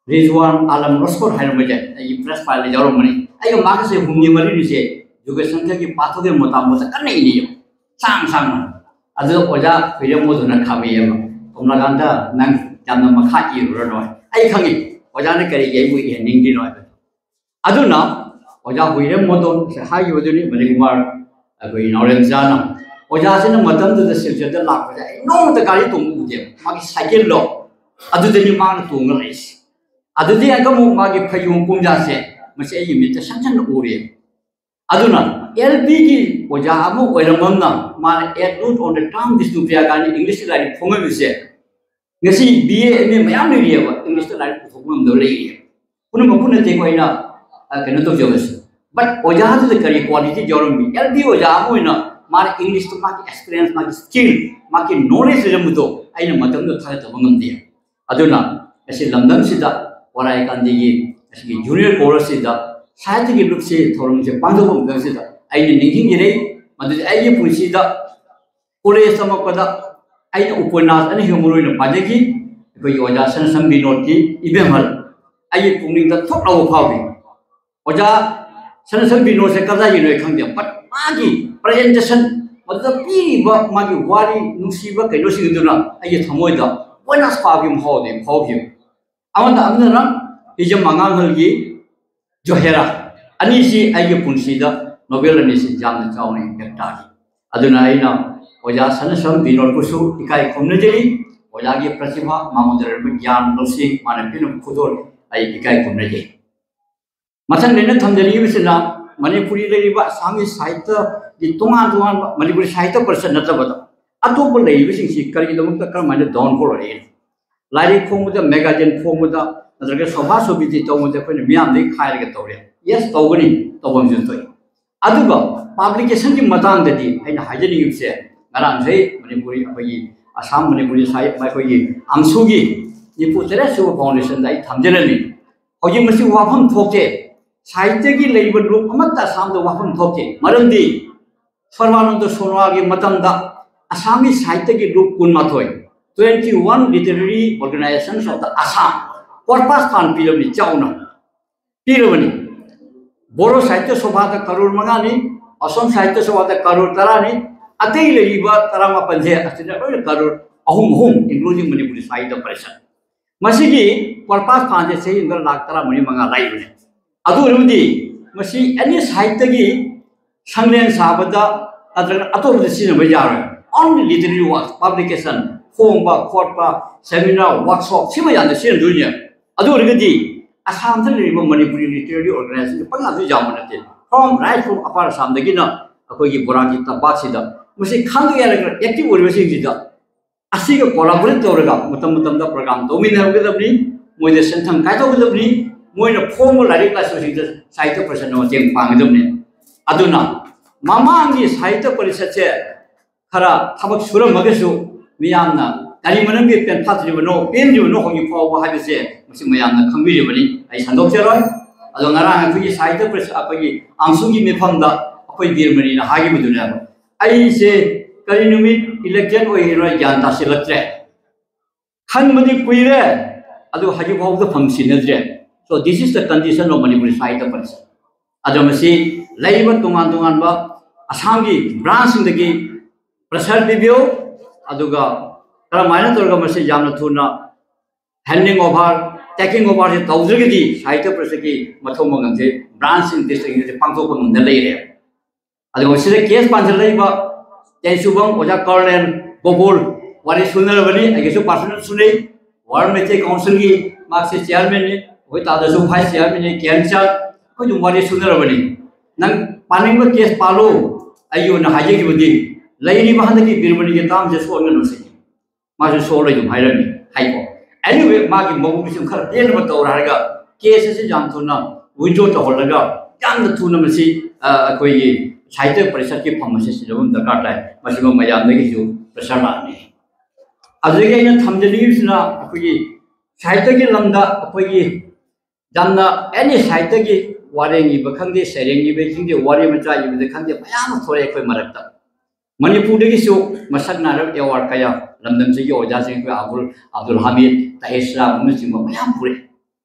ꯔꯤꯖꯋꯥꯟ ꯑꯥꯂꯝ ꯂꯣꯁꯀꯣꯠ ꯍꯥꯏꯔꯝꯕ ꯌꯥꯏ, ꯑꯩꯒꯤ ꯄ꯭ꯔꯦꯁ ꯐꯥꯏꯜꯗ ꯌꯥꯎꯔꯝꯕꯅꯤ꯫ ꯑꯩꯒ ꯃꯥꯒꯁꯦ ꯍꯨꯝꯅꯤ ꯃꯔꯤꯅꯤꯁꯦ ꯌꯨꯒ ꯁꯪꯒꯒꯤ ꯄꯥꯊꯣꯛꯀꯦ ꯃꯣꯇꯥꯃꯣꯠꯇ ꯀꯟꯅ ꯏꯅꯩꯌꯦꯕ, ꯁꯥꯡ ꯁꯥꯡꯅ꯫ ꯑꯗꯨꯗ ꯑꯣꯖꯥ ꯈꯣꯏꯔꯦꯝ ꯃꯣꯗꯨꯅ ꯈꯥꯝꯃꯛꯑꯦꯕ, "ꯀꯣꯝꯂꯥꯀꯥꯟꯇ, ꯅꯪ ꯌꯥꯝꯅ ꯃꯈꯥ ꯏꯔꯨꯔꯅꯨ"꯫ ꯑꯩ ꯈꯪꯉꯤ ꯑꯣꯖꯥꯅ ꯀꯔꯤꯒꯤ ꯑꯩꯕꯨ ꯏꯍꯟꯅꯤꯡꯗ꯭ꯔꯤꯅꯣ ꯍꯥꯏꯕꯗꯣ꯫ ꯑꯗꯨꯅ ꯑꯣꯖꯥ ꯍꯨꯏꯔꯦꯝ ꯃꯣꯗꯣꯟ ꯍꯥꯏꯈꯤꯕꯗꯨꯅꯤ, ꯃꯅꯤꯀꯨꯃꯥꯔ ꯑꯩꯈꯣꯏ ꯅꯥꯎꯔꯦꯝꯆꯥꯅ꯫ ꯑꯣꯖꯥꯁꯤꯅ ꯃꯇꯝꯗꯨꯗ ꯁꯤꯜꯆꯔꯗ ꯂꯥꯛꯄꯁꯦ ꯑꯩ ꯅꯣꯡꯃꯇ ꯒꯥꯔꯤ ꯇꯣꯡꯕ ꯎꯗꯦꯕ, ꯃꯥꯒꯤ ꯁꯥꯏꯀꯜꯗꯣ ꯑꯗꯨꯗꯅꯤ ꯃꯥꯅ ꯇꯣꯡꯉ ꯂꯩꯁꯦ꯫ ꯑꯗꯨꯗꯤ ꯑꯃꯨꯛ ꯃꯥꯒꯤ ꯐꯩꯖꯣꯝ ꯄꯨꯝꯖꯥꯁꯦ ꯃꯁꯤ ꯑꯩꯒꯤ ꯃꯤꯠꯇ ꯁꯟ ꯁꯟꯅ ꯎꯔꯦ꯫ ꯑꯗꯨꯅ ꯑꯦꯜ ꯄꯤꯒꯤ ꯑꯣꯖꯥ ꯑꯃ ꯑꯣꯏꯔꯝꯕꯅ ꯃꯥꯅ A Note on the Town Bishnupriya ꯀꯥꯏꯅ ꯏꯪꯂꯤꯁꯀꯤ ꯂꯥꯏꯔꯤꯛ ꯐꯣꯡꯉꯝꯃꯤꯁꯦ, ꯉꯁꯤ ꯕꯤ ꯑꯦ ꯑꯦꯝ ꯑꯦ ꯃꯌꯥꯝ ꯂꯩꯔꯤꯑꯕ, ꯏꯪꯂꯤꯁꯇ ꯂꯥꯏꯔꯤꯛ ꯄꯨꯊꯣꯛꯄ ꯉꯝꯗꯕ ꯂꯩꯔꯤꯑꯕ꯫ ꯄꯨꯝꯅꯃꯛꯄꯨ ꯅꯠꯇꯦꯀꯣ ꯑꯩꯅ, ꯑ, ꯀꯩꯅꯣ ꯇꯧꯖꯕꯁꯦ꯫ But ꯑꯣꯖꯥꯗꯨꯗ ꯀꯔꯤ quality ꯌꯥꯎꯔꯝꯃꯤ? ꯑꯦꯜ ꯄꯤ ꯑꯣꯖꯥ ꯑꯃ ꯑꯣꯏꯅ ꯃꯥꯅ ꯏꯪꯂꯤꯁꯇ ꯃꯥꯒꯤ experience, ꯃꯥꯒꯤ skill, ꯃꯥꯒꯤ knowledge ꯂꯩꯔꯝꯕꯗꯣ ꯑꯩꯅ ꯃꯇꯝꯗꯨꯗ ꯊꯥꯒꯠꯇꯕ ꯉꯝꯗꯦ꯫ ꯑꯗꯨꯅ ꯉꯁꯤ ꯂꯝꯗꯝꯁꯤꯗ ꯋꯥꯔꯥꯏ ꯀꯥꯟꯗꯤꯒꯤ ꯉꯁꯤꯒꯤ ꯖꯨꯅꯤꯌꯔ ꯀꯣꯂꯦꯖꯁꯤꯗ ꯁꯥꯍꯤꯇ꯭ꯌꯒꯤ ꯂꯨꯞꯁꯤ ꯊꯧꯔꯝꯁꯦ ꯄꯥꯡꯊꯣꯛꯄ ꯃꯇꯝꯁꯤꯗ ꯑꯩꯅ ꯅꯤꯡꯁꯤꯡꯖꯔꯤ, ꯃꯗꯨꯗꯤ ꯑꯩꯒꯤ ꯄꯨꯟꯁꯤꯗ ꯀꯣꯂꯦꯖ ꯇꯝꯃꯛꯄꯗ ꯑꯩꯅ ꯎꯄꯟꯌꯥꯁ ꯑꯅꯤꯁꯨꯕ ꯃꯔꯨ ꯑꯣꯏꯅ ꯄꯥꯖꯈꯤ꯫ ꯑꯩꯈꯣꯏꯒꯤ ꯑꯣꯖꯥ ꯁꯅꯥꯁꯝ ꯕꯤꯅꯣꯗꯀꯤ ꯏꯕꯦꯝꯍꯜ, ꯑꯩꯒꯤ ꯄꯨꯛꯅꯤꯡꯗ ꯊꯣꯛ ꯂꯥꯎꯕ ꯐꯥꯎꯈꯤ꯫ ꯑꯣꯖꯥ ꯁꯅꯥꯁꯝ ꯕꯤꯅꯣꯗꯁꯦ ꯀꯗꯥꯏꯒꯤꯅꯣ ꯑꯩ ꯈꯪꯗꯦ, but ꯃꯥꯒꯤ presentation ꯃꯗꯨꯗ ꯄꯤꯔꯤꯕ ꯃꯥꯒꯤ ꯋꯥꯔꯤ ꯅꯨꯡꯁꯤꯕ ꯀꯩꯅꯣꯁꯤꯡꯗꯨꯅ ꯑꯩꯒꯤ ꯊꯃꯣꯏꯗ ꯕꯣꯅꯁ ꯄꯥꯕꯒꯤ ꯃꯍꯥꯎ ꯑꯗꯨ ꯐꯥꯎꯈꯤꯕ꯫ ꯑꯃꯗ ꯑꯃꯗꯅ ꯍꯤꯖꯝ ꯑꯉꯥꯡꯍꯜꯒꯤ ꯖꯣꯍꯦꯔꯥ ꯑꯅꯤꯁꯤ ꯑꯩꯒꯤ ꯄꯨꯟꯁꯤꯗ ꯅꯣꯕꯦꯜ ꯑꯅꯤꯁꯤ ꯌꯥꯝꯅ ꯆꯥꯎꯅ ꯏꯝꯄꯦꯛ ꯇꯥꯈꯤ꯫ ꯑꯗꯨꯅ ꯑꯩꯅ ꯑꯣꯖꯥ ꯁꯅꯥꯁꯝ ꯕꯤꯅꯣꯗꯄꯨꯁꯨ ꯏꯀꯥꯏ ꯈꯨꯝꯅꯖꯔꯤ, ꯑꯣꯖꯥꯒꯤ ꯄ꯭ꯔꯇꯤꯚꯥ, ꯃꯉꯣꯟꯗ ꯂꯩꯔꯝꯕ ꯒ꯭ꯌꯥꯟ ꯂꯧꯁꯤꯡ, ꯃꯥꯅ ꯄꯤꯔꯝꯕ ꯈꯨꯗꯣꯜ ꯑꯩ ꯏꯀꯥꯏ ꯈꯨꯝꯅꯖꯩ꯫ ꯃꯊꯪꯗ ꯑꯩꯅ ꯊꯝꯖꯅꯤꯡꯉꯤꯕꯁꯤꯅ ꯃꯅꯤꯄꯨꯔꯤ ꯂꯩꯔꯤꯕ ꯑꯁꯥꯝꯒꯤ ꯁꯥꯍꯤꯇ꯭ꯌꯒꯤ ꯇꯣꯉꯥꯟ ꯇꯣꯉꯥꯟꯕ ꯃꯅꯤꯄꯨꯔꯤ ꯁꯥꯍꯤꯇ꯭ꯌ ꯄꯔꯤꯁꯠ ꯅꯠꯇꯕꯗ ꯑꯇꯣꯞꯄ ꯂꯩꯔꯤꯕꯁꯤꯡꯁꯤ ꯀꯔꯤꯒꯤꯗꯃꯛꯇ ꯀꯔꯝꯍꯥꯏꯅ ꯗꯥꯎꯟꯐꯣꯜ ꯑꯣꯏꯔꯛꯏ? ꯂꯥꯏꯔꯤꯛ ꯐꯣꯡꯕꯗ, ꯃꯦꯒꯥꯖꯤꯟ ꯐꯣꯡꯕꯗ, ꯅꯠꯇ꯭ꯔꯒ ꯁꯣꯚꯥ ꯁꯣꯕꯤꯗꯤ ꯇꯧꯕꯗ ꯑꯩꯈꯣꯏꯅ ꯃꯤꯌꯥꯝꯗꯒꯤ ꯈꯥꯏꯔꯒ ꯇꯧꯔꯦ꯫ ꯌꯦꯁ, ꯇꯧꯒꯅꯤ, ꯇꯧꯐꯝꯁꯨ ꯊꯣꯛꯏ꯫ ꯑꯗꯨꯒ ꯄꯥꯕ꯭ꯂꯤꯀꯦꯁꯟꯒꯤ ꯃꯇꯥꯡꯗꯗꯤ ꯑꯩꯅ ꯍꯥꯏꯖꯅꯤꯡꯉꯤꯕꯁꯦ, ꯉꯔꯥꯡꯁꯦ ꯃꯅꯤꯄꯨꯔꯤ, ꯑꯩꯈꯣꯏꯒꯤ ꯑꯁꯥꯝ ꯃꯅꯤꯄꯨꯔꯤ ꯁꯥꯍꯤꯠ, ꯑꯩꯈꯣꯏꯒꯤ ꯑꯝꯁꯨꯒꯤ ꯅꯤꯐꯨ ꯇꯔꯦꯠ ꯁꯨꯕ ꯐꯥꯎꯟꯗꯦꯁꯟꯗ ꯑꯩ ꯊꯝꯖꯔꯝꯃꯤ꯫ ꯍꯧꯖꯤꯛ ꯃꯁꯤ ꯋꯥꯐꯝ ꯊꯣꯛꯇꯦ, ꯁꯥꯍꯤꯇ꯭ꯌꯒꯤ ꯂꯩꯕ ꯂꯨꯞ ꯑꯃꯠꯇ ꯑꯁꯥꯝꯗ ꯋꯥꯐꯝ ꯊꯣꯛꯇꯦ꯫ ꯃꯔꯝꯗꯤ ꯁꯔꯕꯥꯅꯟꯗ ꯁꯣꯅꯣꯋꯥꯜꯒꯤ ꯃꯇꯝꯗ ꯑꯁꯥꯝꯒꯤ ꯁꯥꯍꯤꯇ꯭ꯌꯒꯤ ꯂꯨꯞ ꯀꯨꯟꯃꯥꯊꯣꯏ, twenty one literary organizations of the Assam, corps ꯐꯟ ꯄꯤꯔꯕꯅꯤ, ꯆꯥꯎꯅ ꯄꯤꯔꯕꯅꯤ꯫ ꯕꯣꯔꯣ ꯁꯥꯍꯤꯇ꯭ꯌ ꯁꯣꯚꯥꯗ ꯀꯔꯣꯔ ꯃꯉꯥꯅꯤ, ꯑꯁꯣꯝ ꯁꯥꯍꯤꯇ꯭ꯌ ꯁꯣꯚꯥꯗ ꯀꯔꯣꯔ ꯇꯔꯥꯅꯤ, ꯑꯇꯩ ꯂꯩꯔꯤꯕ ꯇꯔꯥꯃꯥꯄꯟꯁꯦ ꯑꯁꯤꯗ ꯂꯣꯏꯅ ꯀꯔꯣꯔ ꯑꯍꯨꯝ ꯑꯍꯨꯝ, including ꯃꯅꯤꯄꯨꯔꯤ ꯁꯥꯍꯤꯇ꯭ꯌ ꯄꯔꯤꯁꯠ꯫ ꯃꯁꯤꯒꯤ ꯀꯣꯔꯄꯁ ꯐꯟꯁꯦ ꯆꯍꯤ ꯑꯃꯗ ꯂꯥꯛ ꯇꯔꯥꯃꯔꯤ ꯃꯉꯥ ꯂꯩꯕꯅꯤ꯫ ꯑꯗꯨ ꯑꯣꯏꯔꯕꯗꯤ ꯃꯁꯤ ꯑꯦꯅꯤ ꯁꯥꯍꯤꯇ꯭ꯌꯒꯤ ꯁꯪꯂꯦꯟ ꯁꯥꯕꯗ ꯅꯠꯇ꯭ꯔꯒ ꯑꯇꯣꯞꯄꯗ ꯁꯤꯖꯤꯟꯅꯕ ꯌꯥꯔꯣꯏ꯫ Only literary works, publication, ꯐꯣꯡꯕ ꯈꯣꯠꯄ, seminar, workshop, ꯁꯤ ꯃꯌꯥꯝꯗ ꯁꯤꯖꯤꯟꯅꯗꯣꯏꯅꯦ꯫ ꯑꯗꯨ ꯑꯣꯏꯔꯒꯗꯤ ꯑꯁꯥꯝꯗ ꯂꯩꯔꯤꯕ ꯃꯅꯤꯄꯨꯔꯤ literary organization ꯄꯪꯌꯥꯝꯁꯨ ꯌꯥꯝꯕ ꯅꯠꯇꯦ꯫ From right from Upper Assam ꯗꯒꯤꯅ ꯑꯩꯈꯣꯏꯒꯤ ꯕꯣꯔꯥꯒꯤ ꯇꯝꯄꯥꯛꯁꯤꯗ ꯃꯁꯤ ꯈꯪꯗ ꯌꯥꯔꯒ active ꯑꯣꯏꯔꯤꯕꯁꯤꯡꯁꯤꯗ ꯑꯁꯤꯒ collaborate ꯇꯧꯔꯒ ꯃꯇꯝ ꯃꯇꯝꯗ program ꯇꯧꯃꯤꯟꯅꯒꯗꯕꯅꯤ, ꯃꯣꯏꯗ ꯁꯦꯟꯊꯪ ꯀꯥꯏꯊꯣꯛꯀꯗꯕꯅꯤ, ꯃꯣꯏꯅ ꯐꯣꯡꯕ ꯂꯥꯏꯔꯤꯛ ꯂꯥꯏꯁꯨꯁꯤꯡꯗ ꯁꯥꯍꯤꯇ꯭ꯌ ꯄꯔꯤꯁꯠꯅ ꯃꯇꯦꯡ ꯄꯥꯡꯒꯗꯕꯅꯤ꯫ ꯑꯗꯨꯅ ꯃꯃꯥꯡꯒꯤ ꯁꯥꯍꯤꯇ꯭ꯌ ꯄꯔꯤꯁꯠꯁꯦ ꯈꯔ ꯊꯕꯛ ꯁꯨꯔꯝꯃꯒꯁꯨ ꯃꯤꯌꯥꯝꯅ ꯀꯔꯤ ꯃꯔꯝꯒꯤ ꯄꯦꯟꯐꯥꯠꯇ꯭ꯔꯤꯕꯅꯣ, ꯄꯦꯟꯗ꯭ꯔꯤꯕꯅꯣ ꯍꯧꯖꯤꯛ ꯐꯥꯎꯕ ꯍꯥꯏꯕꯁꯦ ꯃꯁꯤ ꯃꯌꯥꯝꯅ ꯈꯪꯕꯤꯔꯤꯕꯅꯤ꯫ ꯑꯩ ꯁꯟꯗꯣꯛꯆꯔꯣꯏ꯫ ꯑꯗꯣ ꯉꯔꯥꯡ ꯑꯩꯈꯣꯏꯒꯤ ꯁꯥꯍꯤꯇ꯭ꯌ ꯄꯔꯤꯁꯠ, ꯑꯩꯈꯣꯏꯒꯤ ꯑꯝꯁꯨꯒꯤ ꯃꯤꯐꯝꯗ ꯑꯩꯈꯣꯏ ꯕꯤꯔꯃꯅꯤꯅ ꯍꯥꯏꯈꯤꯕꯗꯨꯅꯦꯕ, "ꯑꯩꯁꯦ ꯀꯔꯤ ꯅꯨꯃꯤꯠ election ꯑꯣꯏꯔꯤꯅꯣ ꯑꯩ ꯒ꯭ꯌꯥꯟ ꯇꯥꯁꯤꯜꯂꯛꯇ꯭ꯔꯦ꯫ ꯈꯟꯕꯗꯤ ꯀꯨꯏꯔꯦ, ꯑꯗꯨ ꯍꯧꯖꯤꯛ ꯐꯥꯎꯕꯗ ꯐꯝ ꯁꯤꯟꯅꯗ꯭ꯔꯦ꯫ So this is the condition of Manipuri Sahitya Parishad." ꯑꯗꯣ ꯃꯁꯤ ꯂꯩꯔꯤꯕ ꯇꯣꯉꯥꯟ ꯇꯣꯉꯥꯟꯕ ꯑꯁꯥꯝꯒꯤ ꯕ꯭ꯔꯥꯟꯁꯁꯤꯡꯗꯒꯤ ꯄ꯭ꯔꯦꯁꯔ ꯄꯤꯕꯤꯌꯨ꯫ ꯑꯗꯨꯒ ꯀꯔꯝꯍꯥꯏꯅ ꯇꯧꯔꯒ ꯃꯁꯤ ꯌꯥꯝꯅ ꯊꯨꯅ ꯍꯦꯟꯗꯤꯡ ꯑꯣꯚꯔ, ꯇꯦꯀꯤꯡ ꯑꯣꯚꯔꯁꯦ ꯇꯧꯗ꯭ꯔꯒꯗꯤ ꯁꯥꯍꯤꯇ꯭ꯌ ꯄꯔꯤꯁꯠꯀꯤ ꯃꯊꯧ ꯃꯉꯝꯁꯦ ꯕ꯭ꯔꯥꯟꯁꯁꯤꯡ ꯗꯤꯁꯇ꯭ꯔꯤꯛꯁꯤꯡꯁꯦ ꯄꯥꯡꯊꯣꯛꯄ ꯉꯝꯗ ꯂꯩꯔꯦ꯫ ꯑꯗꯨꯒ ꯁꯤꯗ ꯀꯦꯁ ꯄꯥꯟꯁꯤꯜꯂꯛꯏꯕ ꯇꯦꯟꯁꯨꯕꯝ ꯑꯣꯖꯥ ꯀꯔꯅꯦꯜ ꯒꯣꯀꯨꯜ ꯋꯥꯔꯤ ꯁꯨꯅꯔꯕꯅꯤ, ꯑꯩꯒꯁꯨ ꯄꯥꯔꯁꯣꯅꯦꯜ ꯁꯨꯅꯩ꯫ ꯋꯥꯔꯜ ꯃꯩꯇꯩ ꯀꯥꯎꯟꯁꯤꯜꯒꯤ ꯃꯍꯥꯛꯁꯦ ꯆꯤꯌꯥꯔꯃꯦꯟꯅꯤ, ꯑꯩꯈꯣꯏ ꯇꯥꯗꯁꯨ ꯚꯥꯏꯁ ꯆꯤꯌꯥꯔꯃꯦꯟꯅꯤ, ꯀꯦꯟꯁꯔ ꯑꯩꯈꯣꯏ ꯑꯗꯨꯝ ꯋꯥꯔꯤ ꯁꯨꯅꯔꯕꯅꯤ꯫ ꯅꯪ ꯄꯥꯅꯤꯡꯕ ꯀꯦꯁ ꯄꯥꯜꯂꯨ꯫ ꯑꯩꯒꯤ ꯑꯣꯏꯅ ꯍꯥꯏꯖꯈꯤꯕꯗꯤ ꯂꯩꯔꯤꯕ ꯍꯟꯗꯛꯀꯤ ꯕꯤꯔꯃꯅꯤꯒꯤ ꯇꯥꯝꯁꯦ ꯁꯣꯛꯍꯟꯒꯅꯨ ꯁꯤꯅꯤ꯫ ꯃꯥꯁꯨ ꯁꯣꯛꯂꯣꯏ ꯑꯗꯨꯝ ꯍꯥꯏꯔꯝꯃꯤ ꯍꯥꯏꯀꯣ꯫ Anyway, ꯃꯥꯒꯤ ꯃꯕꯨꯛꯁꯤꯡ ꯈꯔ ꯄꯦꯟꯅꯕ ꯇꯧꯔ ꯍꯥꯏꯔꯒ ꯀꯦꯁ ꯑꯁꯤ ꯌꯥꯝ ꯊꯨꯅ ꯋꯤꯗ꯭ꯔꯣ ꯇꯧꯍꯜꯂꯒ ꯌꯥꯝꯅ ꯊꯨꯅ ꯃꯁꯤ ꯑ, ꯑꯩꯈꯣꯏꯒꯤ ꯁꯥꯍꯤꯇ꯭ꯌ ꯄꯔꯤꯁꯠꯀꯤ ꯐꯝ ꯑꯁꯤ ꯁꯤꯟꯅꯕ ꯑꯃ ꯗꯔꯀꯥꯔ ꯇꯥꯏ꯫ ꯃꯁꯤꯃ ꯃꯌꯥꯝꯗꯒꯤꯁꯨ ꯄ꯭ꯔꯦꯁꯔ ꯂꯥꯛꯑꯅꯤ꯫ ꯑꯗꯨꯗꯒꯤ ꯑꯩꯅ ꯊꯝꯖꯅꯤꯡꯉꯤꯕꯁꯤꯅ ꯑꯩꯈꯣꯏꯒꯤ ꯁꯥꯍꯤꯇ꯭ꯌꯒꯤ ꯂꯝꯗ ꯑꯩꯈꯣꯏꯒꯤ ꯌꯥꯝꯅ ꯑꯦꯅꯤ ꯁꯥꯍꯤꯇ꯭ꯌꯒꯤ ꯋꯥꯔꯦꯡ ꯏꯕ ꯈꯪꯗꯦ, ꯁꯩꯔꯦꯡ ꯏꯕ ꯈꯪꯗꯦ, ꯋꯥꯔꯤ ꯃꯆꯥ ꯏꯕꯗ ꯈꯪꯗꯦ, ꯃꯌꯥꯝ ꯑꯃ ꯊꯣꯛꯑꯦ ꯑꯩꯈꯣꯏ ꯃꯔꯛꯇ꯫ ꯃꯅꯤꯄꯨꯔꯗꯒꯤꯁꯨ ꯃꯁꯛ ꯅꯥꯏꯔꯕ ꯑꯦꯋꯥꯔꯗ ꯀꯌꯥ ꯂꯝꯗꯝꯁꯤꯒꯤ ꯑꯣꯖꯥꯁꯤꯡ ꯑꯩꯈꯣꯏ ꯑꯕꯗꯨꯜ, ꯑꯕꯗꯨꯜ ꯍꯥꯃꯤꯗ, ꯇꯍꯤꯔ ꯁꯂꯥꯝ ꯑꯃꯅꯆꯤꯡꯕ ꯃꯌꯥꯝ ꯄꯨꯔꯛꯑꯦ꯫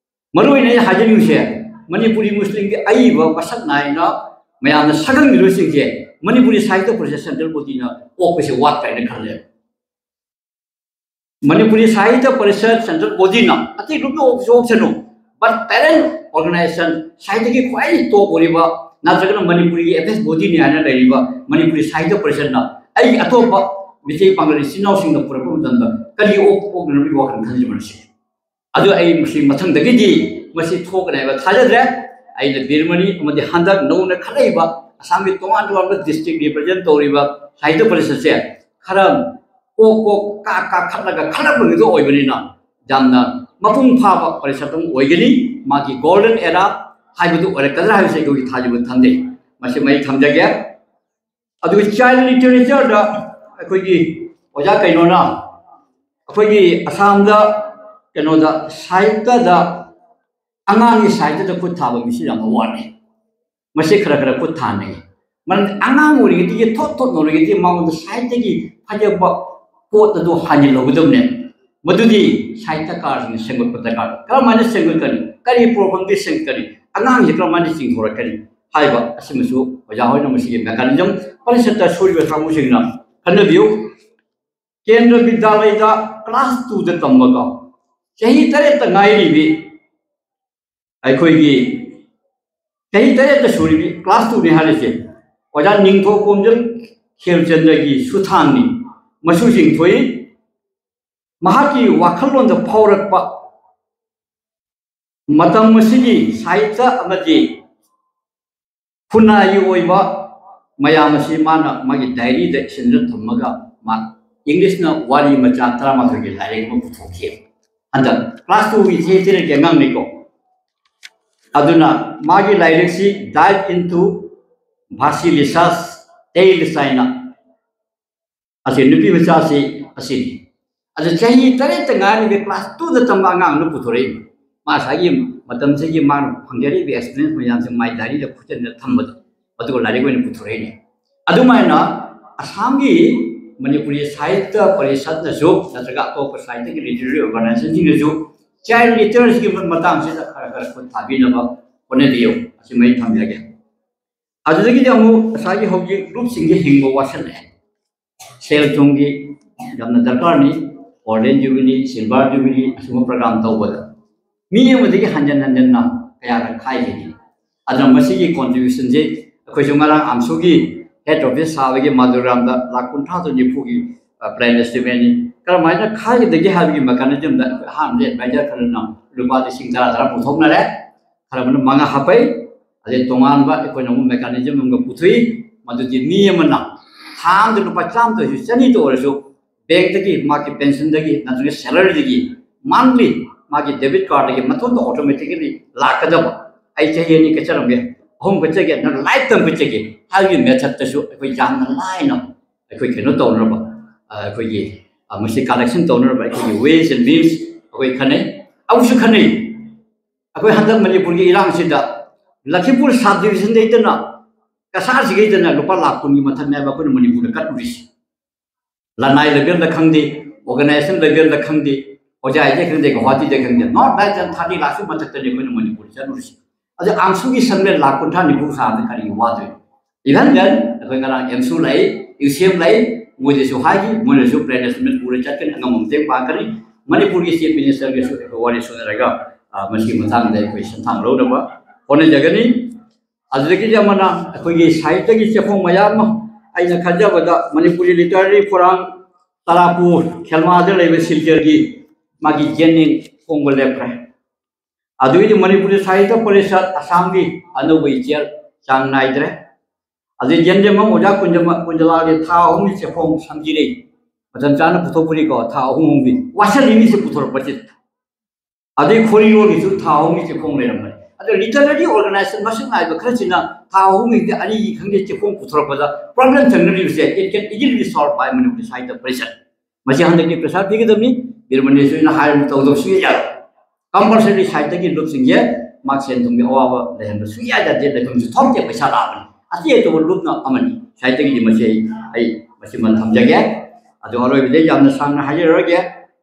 ꯃꯔꯨꯑꯣꯏꯅ ꯑꯩ ꯍꯥꯏꯖꯅꯤꯡꯉꯤꯁꯦ, ꯃꯅꯤꯄꯨꯔꯤ ꯃꯨꯁꯂꯤꯝꯒꯤ ꯑꯏꯕ ꯃꯁꯛ ꯅꯥꯏꯅ ꯃꯌꯥꯝꯅ ꯁꯛꯈꯪꯂꯤꯕꯁꯤꯡꯁꯦ ꯃꯅꯤꯄꯨꯔꯤ ꯁꯥꯍꯤꯇ꯭ꯌ ꯄꯔꯤꯁꯠ ꯁꯦꯟꯇ꯭ꯔꯦꯜ ꯕꯣꯗꯤꯅ ꯑꯣꯛꯄꯁꯦ ꯋꯥꯠꯄ꯭ꯔꯥ ꯍꯥꯏꯅ ꯈꯜꯂꯦ꯫ ꯃꯅꯤꯄꯨꯔꯤ ꯁꯥꯍꯤꯇ꯭ꯌ ꯄꯔꯤꯁꯠ ꯁꯦꯟꯇ꯭ꯔꯦꯜ ꯕꯣꯗꯤꯅ ꯑꯇꯩ ꯒ꯭ꯔꯨꯞꯇ ꯑꯣꯛꯁꯨ ꯑꯣꯛꯁꯅꯨ, but parent organization, ꯁꯥꯍꯤꯇ꯭ꯌꯒꯤ ꯈ꯭ꯋꯥꯏꯗꯒꯤ ꯇꯣꯞ ꯑꯣꯏꯔꯤꯕ ꯅꯠꯇ꯭ꯔꯒꯅ ꯃꯅꯤꯄꯨꯔꯤꯒꯤ ꯑꯦꯄꯦꯛꯁ ꯕꯣꯗꯤꯅꯤ ꯍꯥꯏꯅ ꯂꯩꯔꯤꯕ ꯃꯅꯤꯄꯨꯔꯤ ꯁꯥꯍꯤꯇ꯭ꯌ ꯄꯔꯤꯁꯠꯅ ꯑꯩꯒꯤ ꯑꯇꯣꯞꯄ ꯃꯤꯇꯩ ꯄꯥꯉꯜ ꯏꯆꯤꯟ ꯏꯅꯥꯎꯁꯤꯡꯅ ꯄꯨꯔꯛꯄ ꯃꯇꯝꯗ ꯀꯔꯤ ꯑꯣꯛ-, ꯑꯣꯛꯅꯅꯕꯒꯤ ꯋꯥꯈꯜ ꯈꯟꯖꯕꯅꯣ ꯁꯤꯅꯤ꯫ ꯑꯗꯨ ꯑꯩ ꯃꯁꯤ ꯃꯊꯪꯗꯒꯤꯗꯤ ꯃꯁꯤ ꯊꯣꯛꯀꯅꯤ ꯍꯥꯏꯕ ꯊꯥꯖꯗ꯭ꯔꯦ꯫ ꯑꯩꯅ ꯕꯤꯔꯃꯅꯤ ꯑꯃꯗꯤ ꯍꯟꯗꯛ ꯅꯧꯅ ꯈꯜꯂꯛꯏꯕ ꯑꯁꯥꯝꯒꯤ ꯇꯣꯉꯥꯟ ꯇꯣꯉꯥꯟꯕ ꯗꯤꯁꯇ꯭ꯔꯤꯛ ꯔꯤꯄ꯭ꯔꯖꯦꯟ ꯇꯧꯔꯤꯕ ꯁꯥꯍꯤꯇ꯭ꯌ ꯄꯔꯤꯁꯠꯁꯦ ꯈꯔ ꯀꯣꯛ ꯀꯣꯛ ꯀꯥ ꯀꯥ ꯈꯠꯂꯒ ꯈꯠꯂꯛꯄꯒꯤꯗꯣ ꯑꯣꯏꯕꯅꯤꯅ ꯌꯥꯝꯅ ꯃꯄꯨꯡ ꯐꯥꯕ ꯄꯔꯤꯁꯠ ꯑꯃ ꯑꯣꯏꯒꯅꯤ꯫ ꯃꯥꯒꯤ ꯒꯣꯜꯗꯟ ꯑꯦꯔꯥ ꯍꯥꯏꯕꯗꯨ ꯑꯣꯏꯔꯛꯀꯗ꯭ꯔꯥ ꯍꯥꯏꯕꯁꯦ ꯑꯩꯈꯣꯏꯒꯤ ꯊꯥꯖꯕ ꯊꯝꯖꯩ꯫ ꯃꯁꯤꯃ ꯑꯩ ꯊꯝꯖꯒꯦ꯫ ꯑꯗꯨꯒ ꯆꯥꯏꯜ ꯂꯤꯇꯔꯦꯆꯔꯗ ꯑꯩꯈꯣꯏꯒꯤ ꯑꯣꯖꯥ ꯀꯩꯅꯣꯅ ꯑꯩꯈꯣꯏꯒꯤ ꯑꯁꯥꯝꯗ ꯀꯩꯅꯣꯗ ꯁꯥꯍꯤꯇ꯭ꯌꯗ ꯑꯉꯥꯡꯒꯤ ꯁꯥꯍꯤꯇ꯭ꯌꯗ ꯈꯨꯠ ꯊꯥꯕ ꯃꯤꯁꯤ ꯌꯥꯝꯅ ꯋꯥꯠꯂꯤ꯫ ꯃꯁꯤ ꯈꯔ ꯈꯔ ꯈꯨꯠ ꯊꯥꯅꯩ꯫ ꯃꯔꯝꯗꯤ ꯑꯉꯥꯡ ꯑꯣꯏꯔꯤꯉꯩꯗꯒꯤ ꯊꯣꯠ ꯊꯣꯠ ꯅꯧꯔꯤꯉꯩꯗꯒꯤ ꯃꯉꯣꯟꯗ ꯁꯥꯍꯤꯇ꯭ꯌꯒꯤ ꯐꯖꯕ ꯄꯣꯠ ꯑꯗꯨ ꯍꯥꯟꯖꯤꯜꯍꯧꯒꯗꯕꯅꯦ꯫ ꯃꯗꯨꯗꯤ ꯁꯥꯍꯤꯇ꯭ꯌꯀꯥꯔꯁꯤꯡꯅ ꯁꯦꯝꯒꯠꯄ ꯗꯔꯀꯥꯔ꯫ ꯀꯔꯝꯍꯥꯏꯅ ꯁꯦꯝꯒꯠꯀꯅꯤ? ꯀꯔꯤ ꯄ꯭ꯔꯣꯕ꯭ꯂꯦꯝꯗꯒꯤ ꯁꯦꯝꯒꯠꯀꯅꯤ? ꯑꯉꯥꯡꯁꯤ ꯀꯔꯝꯍꯥꯏꯅ ꯆꯤꯡꯊꯣꯔꯛꯀꯅꯤ? ꯍꯥꯏꯕ ꯑꯁꯤꯃꯁꯨ ꯑꯣꯖꯥ ꯍꯣꯏꯅ ꯃꯁꯤꯒꯤ mechanism, ꯄꯔꯤꯁꯠꯇ ꯁꯨꯔꯤꯕ ꯀꯥꯡꯕꯨꯁꯤꯡꯅ ꯈꯟꯅꯕꯤꯌꯨ꯫ ꯀꯦꯟꯗ꯭ꯔ ꯕꯤꯗ꯭ꯌꯥꯂꯌꯗ class twoꯗ ꯇꯝꯕꯀꯣ, ꯆꯍꯤ ꯇꯔꯦꯠꯇ ꯉꯥꯏꯔꯤꯕꯤ ꯑꯩꯈꯣꯏꯒꯤ ꯆꯍꯤ ꯇꯔꯦꯠꯇ ꯁꯨꯔꯤꯕꯤ class twoꯅꯤ ꯍꯥꯏꯔꯤꯁꯦ ꯑꯣꯖꯥ ꯅꯤꯡꯊꯧ ꯀꯣꯝꯖꯝ ꯈꯦꯝꯆꯟꯗ꯭ꯔꯒꯤ ꯁꯨꯊꯥꯡꯅꯤ꯫ ꯃꯁꯨꯁꯤꯡ ꯊꯣꯛꯏ꯫ ꯃꯍꯥꯛꯀꯤ ꯋꯥꯈꯜꯂꯣꯟꯗ ꯐꯥꯎꯔꯛꯄ ꯃꯇꯝ ꯑꯁꯤꯒꯤ ꯁꯥꯍꯤꯇ꯭ꯌ ꯑꯃꯗꯤ ꯈꯨꯟꯅꯥꯏꯒꯤ ꯑꯣꯏꯕ ꯃꯌꯥꯝ ꯑꯁꯤ ꯃꯥꯅ ꯃꯥꯒꯤ diaryꯗ ꯏꯁꯤꯟꯗꯨꯅ ꯊꯝꯃꯒ ꯃꯥ Englishꯅ ꯋꯥꯔꯤ ꯃꯆꯥ ꯇꯔꯥꯃꯥꯊꯣꯏꯒꯤ ꯂꯥꯏꯔꯤꯛ ꯑꯃ ꯄꯨꯊꯣꯛꯈꯤ꯫ ꯍꯟꯗꯛ class twoꯒꯤ ꯆꯍꯤ ꯇꯔꯦꯠꯀꯤ ꯑꯉꯥꯡꯅꯤꯀꯣ꯫ ꯑꯗꯨꯅ ꯃꯥꯒꯤ ꯂꯥꯏꯔꯤꯛꯁꯤ Dive into Basilisca's Tales ꯍꯥꯏꯅ ꯑꯁꯤ ꯅꯨꯄꯤ ꯃꯆꯥꯁꯤ ꯑꯁꯤꯅꯤ꯫ ꯑꯗꯨ ꯆꯍꯤ ꯇꯔꯦꯠꯇ ꯉꯥꯏꯔꯤꯕ class twoꯗ ꯇꯝꯕ ꯑꯉꯥꯡꯅ ꯄꯨꯊꯣꯔꯛꯏꯕ꯫ ꯃꯥ ꯉꯁꯥꯏꯒꯤ ꯃꯇꯝꯁꯤꯒꯤ ꯃꯥꯅ ꯐꯪꯖꯔꯤꯕ experience ꯃꯌꯥꯝꯁꯦ my diaryꯗ ꯈꯣꯠꯆꯟꯅ ꯊꯝꯕꯗꯣ, ꯑꯗꯨꯒ ꯂꯥꯏꯔꯤꯛ ꯑꯣꯏꯅ ꯄꯨꯊꯣꯔꯛꯏꯅꯦ꯫ ꯑꯗꯨꯃꯥꯏꯅ ꯑꯁꯥꯝꯒꯤ ꯃꯅꯤꯄꯨꯔꯤ ꯁꯥꯍꯤꯇ꯭ꯌ ꯄꯔꯤꯁꯠꯅꯁꯨ ꯅꯠꯇ꯭ꯔꯒ ꯑꯇꯣꯞꯄ ꯁꯥꯍꯤꯇ꯭ꯌꯒꯤ literary organizationꯁꯤꯡꯅꯁꯨ child literacyꯒꯤ ꯃꯇꯥꯡꯁꯤꯗ ꯈꯔ ꯈꯔ ꯈꯨꯠ ꯊꯥꯕꯤꯅꯕ ꯍꯣꯠꯅꯕꯤꯌꯨ꯫ ꯑꯁꯤꯃ ꯑꯩ ꯊꯝꯖꯒꯦ꯫ ꯑꯗꯨꯗꯒꯤꯗꯤ ꯑꯃꯨꯛ ꯉꯁꯥꯏꯒꯤ ꯍꯧꯖꯤꯛ groupꯁꯤꯡꯁꯦ ꯍꯤꯡꯕ ꯋꯥꯠꯁꯤꯜꯂꯛꯑꯦ꯫ ꯁꯦꯜ ꯊꯨꯝꯒꯤ ꯌꯥꯝꯅ ꯗꯔꯀꯥꯔꯅꯤ꯫ Golden Jubilee, Silver Jubilee ꯑꯁꯤꯒꯨꯝꯕ program ꯇꯧꯕꯗ ꯃꯤ ꯑꯃꯗꯒꯤ ꯍꯟꯖꯟ ꯍꯟꯖꯟꯅ ꯀꯌꯥꯔꯛ ꯈꯥꯏꯒꯅꯤ? ꯑꯗꯨꯅ ꯃꯁꯤꯒꯤ contributionꯁꯦ ꯑꯩꯈꯣꯏꯁꯨ ꯉꯔꯥꯡ ꯑꯝꯁꯨꯒꯤ head office ꯁꯥꯕꯒꯤ ꯃꯥꯗꯨꯔꯥꯝꯗ ꯂꯥꯈ ꯀꯨꯟꯊ꯭ꯔꯥ ꯇꯨ ꯅꯤꯐꯨꯒꯤ plan estimateꯅꯤ꯫ ꯀꯔꯝꯍꯥꯏꯅ ꯈꯥꯏꯒꯗꯒꯦ ꯍꯥꯏꯕꯒꯤ mechanismꯗ ꯑꯩꯈꯣꯏ ꯑꯍꯥꯟꯕꯗ advisor ꯈꯔꯅ ꯂꯨꯄꯥ ꯂꯤꯁꯤꯡ ꯇꯔꯥ ꯇꯔꯥ ꯄꯨꯊꯣꯛꯅꯔꯦ, ꯈꯔ ꯑꯃꯅ ꯃꯉꯥ ꯍꯥꯞꯄꯛꯏ꯫ ꯑꯗꯩ ꯇꯣꯉꯥꯟꯕ ꯑꯩꯈꯣꯏꯅ ꯑꯃꯨꯛ mechanism ꯑꯃꯒ ꯄꯨꯊꯣꯛꯏ꯫ ꯃꯗꯨꯗꯤ ꯃꯤ ꯑꯃꯅ ꯊꯥ ꯑꯃꯗ ꯂꯨꯄꯥ ꯆꯥꯝꯃ ꯇ ꯑꯣꯏꯔꯁꯨ, ꯆꯅꯤꯗ ꯑꯣꯏꯔꯁꯨ, bankꯇꯒꯤ, ꯃꯥꯒꯤ pensionꯗꯒꯤ ꯅꯠꯇ꯭ꯔꯒ salaryꯗꯒꯤ monthly ꯃꯥꯒꯤ debit cardꯗꯒꯤ ꯃꯊꯟꯇ automatically ꯂꯥꯛꯀꯗꯕ, ꯑꯩ ꯆꯍꯤ ꯑꯅꯤ ꯀꯠꯆꯔꯝꯒꯦ, ꯑꯍꯨꯝ ꯀꯠꯆꯒꯦ, ꯅꯠꯇ꯭ꯔꯒ lifetime ꯀꯠꯆꯒꯦ ꯍꯥꯏꯕꯒꯤ methodꯇꯁꯨ ꯑꯩꯈꯣꯏ ꯌꯥꯝꯅ ꯂꯥꯏꯅ ꯑꯩꯈꯣꯏ ꯀꯩꯅꯣ ꯇꯧꯅꯅꯕ, ꯑ, ꯑꯩꯈꯣꯏꯒꯤ, ꯑ, ꯃꯁꯤ collection ꯇꯧꯅꯅꯕ ꯑꯩꯈꯣꯏꯒꯤ ways and means ꯑꯩꯈꯣꯏ ꯈꯟꯅꯩ꯫ ꯑꯃꯨꯛꯁꯨ ꯈꯟꯅꯩ, ꯑꯩꯈꯣꯏ ꯍꯟꯗꯛ ꯃꯅꯤꯄꯨꯔꯒꯤ ꯏꯔꯥꯡꯁꯤꯗ ꯂꯈꯤꯄꯨꯔ sub divisionꯗꯩꯗꯅ ꯀꯁꯥꯔꯁꯤꯒꯩꯗꯅ ꯂꯨꯄꯥ ꯂꯥꯈ ꯀꯨꯟꯒꯤ ꯃꯊꯛꯅꯦꯕ ꯑꯩꯈꯣꯏꯅ ꯃꯅꯤꯄꯨꯔꯗ ꯀꯠꯂꯨꯔꯤꯁꯦ꯫ ꯂꯅꯥꯏ levelꯗ ꯈꯪꯗꯦ, organization levelꯗ ꯈꯪꯗꯦ, ꯍꯣꯖꯥꯏꯗ ꯈꯪꯗꯦ, ꯒꯧꯍꯥꯇꯤꯗ ꯈꯪꯗꯦ, not less than thirty ꯂꯥꯈꯀꯤ ꯃꯊꯛꯇꯅꯤ ꯑꯩꯈꯣꯏꯅ ꯃꯅꯤꯄꯨꯔꯗ ꯆꯠꯂꯨꯔꯤꯁꯦ꯫ ꯑꯗ ꯑꯥꯝꯁꯨꯒꯤ ꯁꯦꯟꯇ꯭ꯔꯦꯜ ꯂꯥꯛ ꯀꯨꯟꯊ꯭ꯔꯥ ꯅꯤꯐꯨ ꯁꯥꯕꯗ ꯀꯔꯤ ꯋꯥꯗꯣꯏꯅꯣ? Even then ꯑꯩꯈꯣꯏ ꯉꯔꯥꯡ ꯑꯦꯝꯁꯨ ꯂꯩ, ꯌꯨ ꯁꯤ ꯑꯦꯝ ꯂꯩ, ꯃꯣꯏꯗꯁꯨ ꯍꯥꯏꯈꯤ, ꯃꯣꯏꯅꯁꯨ ꯄ꯭ꯂꯦꯟ ꯑꯦꯁꯇꯤꯃꯦꯠ ꯄꯨꯔ ꯆꯠꯀꯅꯤ, ꯑꯉꯝꯕ ꯃꯇꯦꯡ ꯄꯥꯡꯒꯅꯤ꯫ ꯃꯅꯤꯄꯨꯔꯒꯤ ꯆꯤꯐ ꯃꯤꯅꯤꯁꯇꯔꯒꯁꯨ ꯑꯩꯈꯣꯏ ꯋꯥꯔꯤ ꯁꯣꯟꯅꯔꯒ, ꯑ, ꯃꯁꯤꯒꯤ ꯃꯇꯥꯡꯗ ꯑꯩꯈꯣꯏ ꯁꯦꯟꯊꯥꯡ ꯂꯧꯅꯕ ꯍꯣꯠꯅꯖꯒꯅꯤ꯫ ꯑꯗꯨꯗꯒꯤꯗꯤ ꯑꯃꯅ ꯑꯩꯈꯣꯏꯒꯤ ꯁꯥꯍꯤꯇ꯭ꯌꯒꯤ ꯆꯦꯐꯣꯡ ꯃꯌꯥꯝ ꯑꯃ, ꯑꯩꯅ ꯈꯟꯖꯕꯗ ꯃꯅꯤꯄꯨꯔꯤ ꯂꯤꯇꯔꯦꯔꯤ ꯐꯣꯔꯝ ꯇꯔꯥꯄꯨꯔ ꯈꯦꯜꯃꯥꯗ ꯂꯩꯕ ꯁꯤꯜꯆꯔꯒꯤ ꯃꯥꯒꯤ ꯖꯦꯅꯤꯡ ꯐꯣꯡꯕ ꯂꯦꯞꯈ꯭ꯔꯦ꯫ ꯑꯗꯨꯒꯤꯗꯤ ꯃꯅꯤꯄꯨꯔꯤ ꯁꯥꯍꯤꯇ꯭ꯌ ꯄꯔꯤꯁꯠ ꯑꯁꯥꯝꯒꯤ ꯑꯅꯧꯕ ꯏꯆꯦꯜ ꯆꯥꯡ ꯅꯥꯏꯗ꯭ꯔꯦ꯫ ꯑꯗꯩ ꯌꯦꯟꯗꯦꯝꯕꯝ ꯑꯣꯖꯥ ꯀꯨꯟꯖꯃ-, ꯀꯨꯟꯖꯂꯥꯒꯤ ꯊꯥ ꯑꯍꯨꯝꯒꯤ ꯆꯦꯐꯣꯡ ꯁꯝꯖꯤꯔꯩ ꯃꯇꯝ ꯆꯥꯅ ꯄꯨꯊꯣꯛꯄꯅꯤꯀꯣ, ꯊꯥ ꯑꯍꯨꯝ ꯑꯍꯨꯝꯒꯤ ꯋꯥꯁꯦꯜ ꯂꯤꯃꯤꯁꯦ ꯄꯨꯊꯣꯔꯛꯄꯁꯤ꯫ ꯑꯗꯩ ꯈꯣꯔꯤꯔꯣꯜꯒꯤꯁꯨ ꯊꯥ ꯑꯍꯨꯝꯒꯤ ꯆꯦꯐꯣꯡ ꯂꯩꯔꯝꯕꯅꯤ꯫ ꯑꯗꯣ ꯂꯤꯇꯔꯦꯔꯤ ꯑꯣꯔꯒꯅꯥꯏꯖꯦꯁꯟ ꯃꯁꯤꯡ ꯅꯥꯏꯕ ꯈꯔꯁꯤꯅ ꯊꯥ ꯑꯍꯨꯝꯒꯤ ꯑꯅꯤꯒꯤ ꯈꯪꯗꯦ ꯆꯦꯐꯣꯡ ꯄꯨꯊꯣꯔꯛꯄꯗ ꯄ꯭ꯔꯣꯕ꯭ꯂꯦꯝ ꯊꯦꯡꯅꯔꯤꯕꯁꯦ, it can easily be solved by Manipuri Sahitya Parishad. ꯃꯁꯤ ꯍꯟꯗꯛꯇꯤ ꯄ꯭ꯔꯦꯁꯥꯔ ꯄꯤꯒꯗꯕꯅꯤ꯫ ꯕꯤꯔꯃꯅꯤꯁꯨ ꯑꯩꯅ ꯍꯥꯏꯔꯝ ꯇꯧꯗꯕ ꯁꯨꯡꯌꯥ ꯌꯥꯔꯣꯏ꯫ ꯀꯝꯄꯜꯁꯔꯤ ꯁꯥꯍꯤꯇ꯭ꯌꯒꯤ ꯂꯨꯞꯁꯤꯡꯁꯦ ꯃꯥꯒꯤ ꯁꯦꯟ ꯊꯨꯝꯒꯤ ꯑꯋꯥꯕ ꯂꯩꯍꯟꯕ ꯁꯨꯡꯌꯥ ꯌꯥꯗꯦ, ꯂꯩꯐꯝꯁꯨ ꯊꯣꯛꯇꯦ, ꯄꯩꯁꯥ ꯂꯥꯛꯑꯕꯅꯤ꯫ ꯑꯇꯩ ꯑꯇꯣꯞꯄ ꯂꯨꯞꯅ ꯑꯃꯅꯤ꯫ ꯁꯥꯍꯤꯇ꯭ꯌꯒꯤꯗꯤ ꯃꯁꯤ ꯑꯩ, ꯑꯩ ꯃꯁꯤꯃ ꯊꯝꯖꯒꯦ꯫ ꯑꯗꯨ ꯑꯔꯣꯏꯕꯗ ꯌꯥꯝꯅ ꯁꯥꯡꯅ ꯍꯥꯏꯖꯔꯔꯣꯏꯒꯦ꯫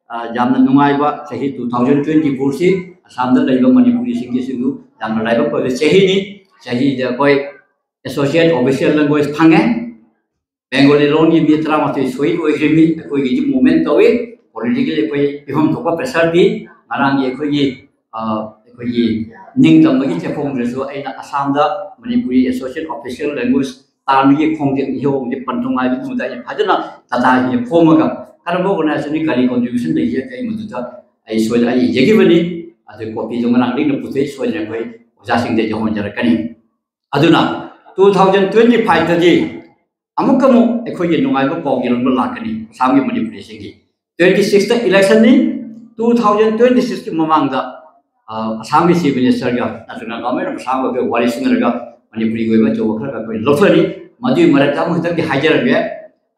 ꯑ, ꯌꯥꯝꯅ ꯅꯨꯡꯉꯥꯏꯕ ꯆꯍꯤ two thousand twenty four ꯁꯤ ꯑꯁꯥꯝꯗ ꯂꯩꯕ ꯃꯅꯤꯄꯨꯔꯤꯁꯤꯡꯒꯤꯁꯤꯁꯨ ꯌꯥꯝꯅ ꯂꯥꯏꯕꯛ ꯑꯣꯏꯕ ꯆꯍꯤꯅꯤ꯫ ꯆꯍꯤꯗ ꯑꯩꯈꯣꯏ associate official language ꯐꯪꯉꯦ꯫ ꯕꯦꯡꯒꯣꯂꯤ ꯂꯣꯟꯒꯤ ꯃꯤ ꯇꯔꯥꯃꯥꯊꯣꯏ ꯁꯣꯏ ꯑꯣꯏꯈ꯭ꯔꯤꯕꯅꯤ꯫ ꯑꯩꯈꯣꯏꯒꯤꯗꯤ ꯃꯨꯞꯃꯦꯟ ꯇꯧꯏ꯫ ꯄꯣꯂꯤꯇꯤꯀꯦꯜ ꯑꯩꯈꯣꯏ ꯄꯤꯐꯝ ꯊꯣꯛꯄ ꯄ꯭ꯔꯦꯁꯔ ꯄꯤ꯫ ꯉꯔꯥꯡꯒꯤ ꯑꯩꯈꯣꯏꯒꯤ, ꯑ, ꯑꯩꯈꯣꯏꯒꯤ ꯅꯤꯡꯇꯝꯕꯒꯤ ꯆꯦꯐꯣꯡꯗꯁꯨ ꯑꯩꯅ ꯑꯁꯥꯝꯗ ꯃꯅꯤꯄꯨꯔꯤ associate official language ꯇꯥꯟꯕꯒꯤ ꯈꯣꯡꯖꯦꯜ ꯏꯍꯧ ꯍꯧꯖꯤꯛ ꯄꯟꯊꯨꯡ ꯍꯥꯏꯕꯗꯨꯃꯗ ꯑꯩ ꯐꯖꯅ ꯇꯇꯥ ꯍꯤꯡꯅ ꯈꯣꯝꯃꯒ ꯀꯔꯝꯕ organization ꯀꯔꯤ contribution ꯂꯩꯒꯦ ꯀꯔꯤ ꯃꯗꯨꯗ ꯑꯩ ꯁꯣꯏꯗꯅ ꯑꯩ ꯏꯖꯈꯤꯕꯅꯤ꯫ ꯑꯗꯨ ꯀꯣꯄꯤꯗꯨ ꯉꯔꯥꯡ ꯂꯤꯛꯅ ꯄꯨꯊꯣꯛꯏ, ꯁꯣꯏꯗꯅ ꯑꯩꯈꯣꯏ ꯑꯣꯖꯥꯁꯤꯡꯗ ꯌꯧꯍꯟꯖꯔꯛꯀꯅꯤ꯫ ꯑꯗꯨꯅ two thousand twenty five ꯇꯗꯤ ꯑꯃꯨꯛꯀ ꯑꯃꯨꯛ ꯑꯩꯈꯣꯏꯒꯤ ꯅꯨꯡꯉꯥꯏꯕ ꯄꯥꯎ ꯌꯦꯜꯂꯣꯟꯕ ꯂꯥꯛꯀꯅꯤ ꯑꯁꯥꯝꯒꯤ ꯃꯅꯤꯄꯨꯔꯤꯁꯤꯡꯒꯤ꯫ Twenty six ꯇ election ꯅꯤ꯫ Two thousand twenty six ꯀꯤ ꯃꯃꯥꯡꯗ, ꯑ, ꯑꯁꯥꯝꯒꯤ chief minister ꯒ ꯅꯠꯇ꯭ꯔꯒ government of Assam ꯒ ꯑꯩꯈꯣꯏ ꯋꯥꯔꯤ ꯁꯤꯟꯅꯔꯒ ꯃꯅꯤꯄꯨꯔꯤꯒꯤ ꯑꯣꯏꯕ ꯑꯆꯧꯕ ꯈꯔ ꯑꯩꯈꯣꯏ ꯂꯧꯊꯣꯛꯑꯅꯤ꯫ ꯃꯗꯨꯒꯤ ꯃꯔꯛꯇ ꯑꯃꯈꯛꯇꯪꯗꯤ ꯍꯥꯏꯖꯔꯒꯦ꯫